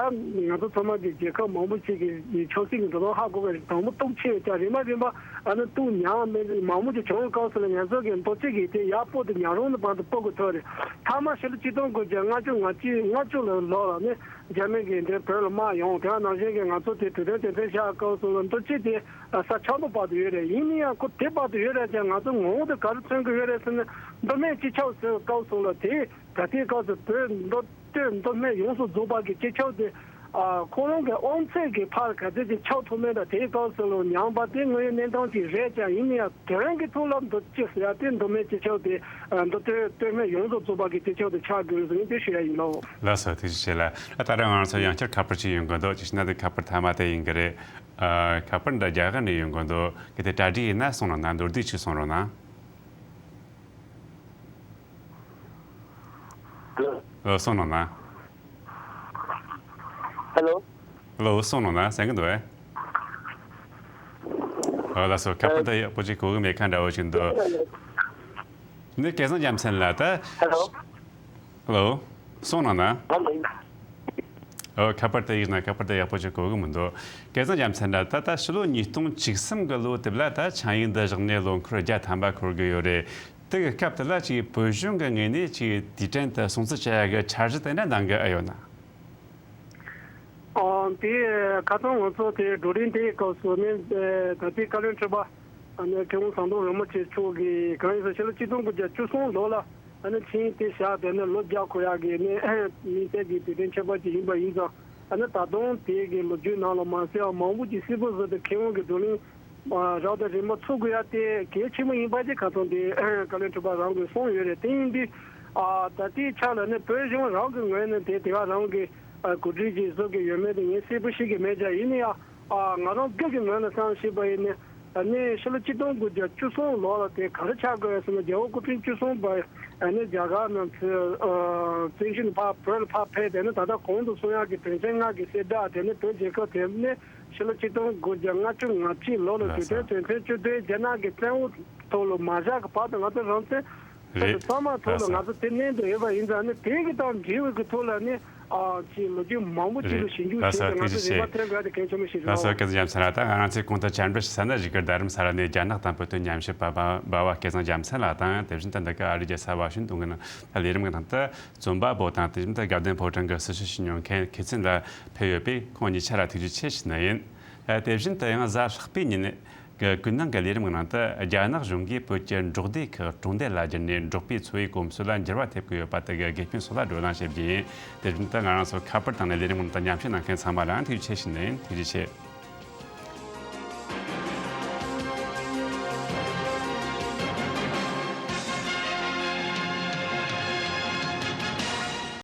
ང་ཚོ་ཚང་མ་གི་རྒྱལ་ཁབ་མང་པོ་ཅིག་གི་ཆབ་སྲིད་ཀྱི་འགྲོ་སྟངས་ཧ་གོ་བའི་དང་པོ་སྟོབས་ཆེ་བའི་ཆ་རིམ་པ་རིམ་པ་ཨ་ནི་ཏུ་ཉམས་མེད་མང་པོ་ཅིག་བྱུང་བའི་སྐབས་སུ་ལ་ང་ཚོ་གི་མདོ་སྤྱི་གི་དེ་ཡར་སྤོ་དེ་ཉག་རོང་ནས་བར་དུ་སྤོ་དགོས་ཐུག་རེད། མཐའ་མ་ཕྱི་ལོ་ཆིག་སྟོང་དགུ་བརྒྱ་ལྔ་བཅུ་ང་གཅིག་ལྔ་བཅུ་ལོ་ལོ་ལ་ནི་རྒྱ་མི་གི་འདིར་བོད་ལ་དམག་ཡོང་། དེ་ག་ནང་བཞིན་གི་ང་ཚོ་དེ་དུས་སྟོན་དེ་འཕེལ་བཞག་སྐབས་སུ་ལ་མདོ་སྤྱི་དེ་ས་ཆེན་པོ་བར་དུ་ཡོད་རེད། ཡིན་ན་ཡང་ཁོ་དེ་བར་དུ་ཡོད་རེད་ཀྱང་ང་ཚོ་ངོ་བོ་དེ་ག་རེ་མཚོན་གི་ཡོད་རེད་ཟེར་ན་མདོ་སྨད་སྤྱི་ཁྱབ་ཟེར་བའི་སྐབས་སུ་ལ་དེ་ད་ལྟའི་སྐབས་སུ་བོད་མདོ་སྟོད་མདོ་སྨད་ཡོངས་སུ་རྫོགས་པ་གི་སྤྱི་ཁྱབ་དེ་ ཨ། ཁོ་རང་གི་དབང་ཚད་ཀྱི་ཕར་ག་ཚོད་ཅིག་ཆགས་ཐུབ་མིན་དང་། དེའི་སྐབས་སུ་ལ་ཉམས་པ་དེ་དངོས་ཡོད་གནས་སྟངས་ཅིག་རེད་ཀྱང་། ཡིན་ན་ཡང་དོན་གྱི་ཐོག་ལ་མདོ་ཅི་ཟེར་ཡ་དེ་མདོ་སྨད་སྤྱི་ཁྱབ་དེ། ཨ། མདོ་སྟོད་སྟོད་སྨད་ཡོངས་སུ་རྫོགས་པ་གི་སྤྱི་ཁྱབ་དེ་ཆགས་དགོས་ཟེར་ནས་དེ་ཞུ་ཡ་ཡིན་ལོ། ལགས་སོ། ཐུགས་རྗེ་ཆེ་ལགས། ད་ད་རང་ང་ཚོ་ཡང་བསྐྱར་ཁ་པར་ཅིག་ཡོང་གི་འདུག་ཅིག་ན་དེ་ཁ་པར་མཐའ་མ་དེ་ཡིན་གི་རེད། ཨ། ཁ་པར་འདི་རྒྱ་གར་ནས་ཡོང་གི་འདུག་གལ་ཏེ་གྲ་སྒྲིག་ཡིན་ན་གསུང་རོགས་གནང་། མདོར་བསྡུས་ཅིག་གསུང་རོགས་གནང་། ཨོ། གསུང་རོགས་གནང་། ཧེ་ལོ། ཧེ་ལོ། གསུང་རོགས་གནང་། གསན་གི་འདུག་ཨེ། ཨོ། ལགས་སོ། ཁ་པར་ད་ཡག་པོ་ཅིག་གོ་གི་མེད་ཁ་འདྲ་བོ་ཞིག་འདུག་ནི་སྐལ་བཟང་རྒྱལ་མཚན་ལགས་ད། ཧེ་ལོ། ཧེ་ལོ། གསུང་རོགས་གནང་། ཧེ་ལོ། ཨོ། ཁ་པར་དེ་ཡིན་ན་ཁ་པར་དེ་ཡག་པོ་ཅིག་གོ་གི་མི་འདུག་སྐལ་བཟང་རྒྱལ་མཚན་ལགས། ད་ད་ཕྱི་ལོ་ཉིས་སྟོང་བཅུ་གསུམ་གི་ལོ་དེབ་ལ་ད་ཆིངས་ཡིག་འདི་བཞག་ནས་ལོ་འཁོར་བརྒྱ་ཐམ་པ་འཁོར་གི་ཡོད་རེད། དེ་གི་སྐབས་དེ་ལ་ཅིག་བོད་གཞུང་གི་ངོས་ནས་ཅིག་དུས་དྲན་དུ་སྲུང་བརྩི་བྱ་ཡ་གི་འཆར་གཞི་དེ་འདྲ་འདང་གི་ཨེ་ཡོད་ན། ཨ། དེ་ཁ་སང་ང་ཚོ་དེ་བགྲོ་གླེང་དེའི་སྐབས་སུ་ནི། ཨ། ད་ལྟའི་བཀའ་བློན་ཁྲི་པ། ཨ་ནི་མཁས་དབང་ཟམ་གདོང་རིན་པོ་ཆེ་མཆོག་གིས་གང་ཡིན་ཟེར་ཕྱི་ལོ་ཆིག་སྟོང་དགུ་བརྒྱ་བཅུ་གསུམ་ལོ་ལ། ཨ་ནི་ཆིངས་ཡིག་དེ་བཞག་དེ་ནི་ལོ་བརྒྱ་འཁོར་ཡག་གི་ནི་དམིགས་བསལ་གྱི་དུས་དྲན་ཁྱད་པར་ཅིག་ཡིན་པ་ཡིན་ཙང་། ཨ་ནི་ད་དུང་དེ་གི་ལོ་རྒྱུས་ནང་ལ་མ་གསལ་བ་མང་པོ་ཅིག་གསལ་པོ་བཟོས་ཏེ། མཁས་དབང་གི་བགྲོ་གླེང་རབ་དང་རིམ་པ་ཚུགས་དགོས་ཡ་དེ་གལ་ཆེན་པོ་ཡིན་པ་ཅིག་ཁ་སང་དེ་བཀའ་བློན་ཁྲི་པ་རང་གིས་གསུངས་ཡོད་རེད། དེ་ཡིན་དུས། ཨ། ད་ལྟའི་ཆ་ལ་ནི་བོད་གཞུང་རང་གི་ངོས་ནས་དེ་དེ་ག་རང་གི། ཨ། གོ་སྒྲིག་ཅིག་བཟོ་གི་ཡོད་མེད་དེ་ངས་གསལ་པོ་ཤེས་ཀྱི་མེད་ཀྱང་། ཡིན་ན་ཡང་། ཨ། ང་རང་སྒེར་གྱི་ངོས་ནས་བསམ་ཤེས་པ་ཡིན་ན། ཨ་ནི་ཕྱི་ལོ་ཆིག་སྟོང་དགུ་བརྒྱ་བཅུ་གསུམ་ལོ་ལ་དེ་ག་རེ་ཆགས་དགོས་ཟེར་ན། རྒྱལ་བ་སྐུ་ཕྲེང་བཅུ་གསུམ་པ་ཨ་ནི་རྒྱ་གར་ནང་ཚུད། ཨ། བཙན་བྱོལ་ནས་ཕར་བོད་ལ་ཕར་ཕེབས། དེ་ནས་ད་ལྟ་གོང་དུ་གསུངས་ཡག་གི་དོན་ཚན་ལྔ་གི་གསལ་བསྒྲགས། དེ་ནས་བོད་རྒྱལ་ཁབ་དེ་ནས་ཕྱི་ལོ་ཆིག་སྟོང་དགུ་བརྒྱ་ལྔ་བཅུ་ང་གཅིག་ལོ་ལ་དུས་དྲན་དོན་ཚན་བཅུ་བདུན་རྒྱ་ནག་གི་བཙན་འོག་ཐོག་ལ་མ་བཞག་གི་བར་དུ་ང་ཚོ་རང་བཙན་རེད། ཚང་མ་ཐོག་ལ་ང་ཚོ་དེ་མནན་དུ་ཡོད་པ་ཡིན་ཙང་ནི། དེ་གི་དང་འབྲེལ་བའི་གི་ཐོག་ལ་ནི། ཨ། ཅིག་ལོ་རྒྱུས་མང་པོ་ཅིག་ལ་ཞིབ་འཇུག་བྱས་ཏེ་ང་ཚོ་རིག་པ་ཐོན་དགོས་ཡ་དེ་གལ་ཆེན་པོ་ཞིག་རེད། ལགས་སོ། སྐལ་བཟང་རྒྱལ་མཚན་ལགས། ད་ང་རང་ཚོས་གོང་དུ་བཅར་འདྲི་ཞུས་ཚར་ན། བཞུགས་སྒར་རྡ་རམ་ས་ལ་ནས་རྒྱ་ནག་དང་བོད་དོན་ཉམས་ཞིབ་པ་འབའ་བ་སྐལ་བཟང་རྒྱལ་མཚན་ལགས་དང་། དེ་བཞིན་དུ་འདི་ག་ཨ་རིའི་རྒྱལ་ས་ཝ་ཤིང་ཏོན་གྱི་ནང་ད་ལས་རིམ་གྱི་ནང་དུ་རྩོམ་པ་པོ་དང་། དེ་བཞིན་དུ་དགའ་ལྡན་ཕོ་བྲང་གི་སྲི་ཞུ་ཞུ་མྱོང་མཁན་མཁས་མཁས་ཚན་ལ་ཕེབས་ཡོད་པས། ཁོང་གཉིས་ཆ་ལ་ཐུགས་རྗེ་ཆེ་ཞུ་ནི་ཡིན། ཨ། དེ་བཞིན་དུ་ཡང་གཟའ་ལྷག་པའི་ཉིན་གི་ཀུན་སྣང་གི་ལས་རིམ་གྱི་ནང་དུ། རྒྱ་ནག་གཞུང་གིས་བོད་ཀྱི་འབྲོག་སྡེ་ཁག་གྲོང་སྡེ་ལ་བསྒྱུར་ནས་འབྲོག་པའི་འཚོ་བའི་གོམས་སྲོལ་ལ་འགྱུར་བ་ཐེབས་ཀྱི་ཡོད་པ་དེ་གི་དགེ་སྤུན་སོགས་ལ་བགྲོ་གླེང་བྱེད་རྒྱུ་ཡིན། དེ་བཞིན་དུ་ང་རང་ཚོ་ཁ་པར་བཏང་ནས་ལས་རིམ་གྱི་ནང་དུ་མཉམ་ཞུགས་གནང་མཁན་ཚང་མ་ལའང་ཐུགས་རྗེ་ཆེ་ཞུ་ནི་ཡིན། ཐུགས་རྗེ་ཆེ།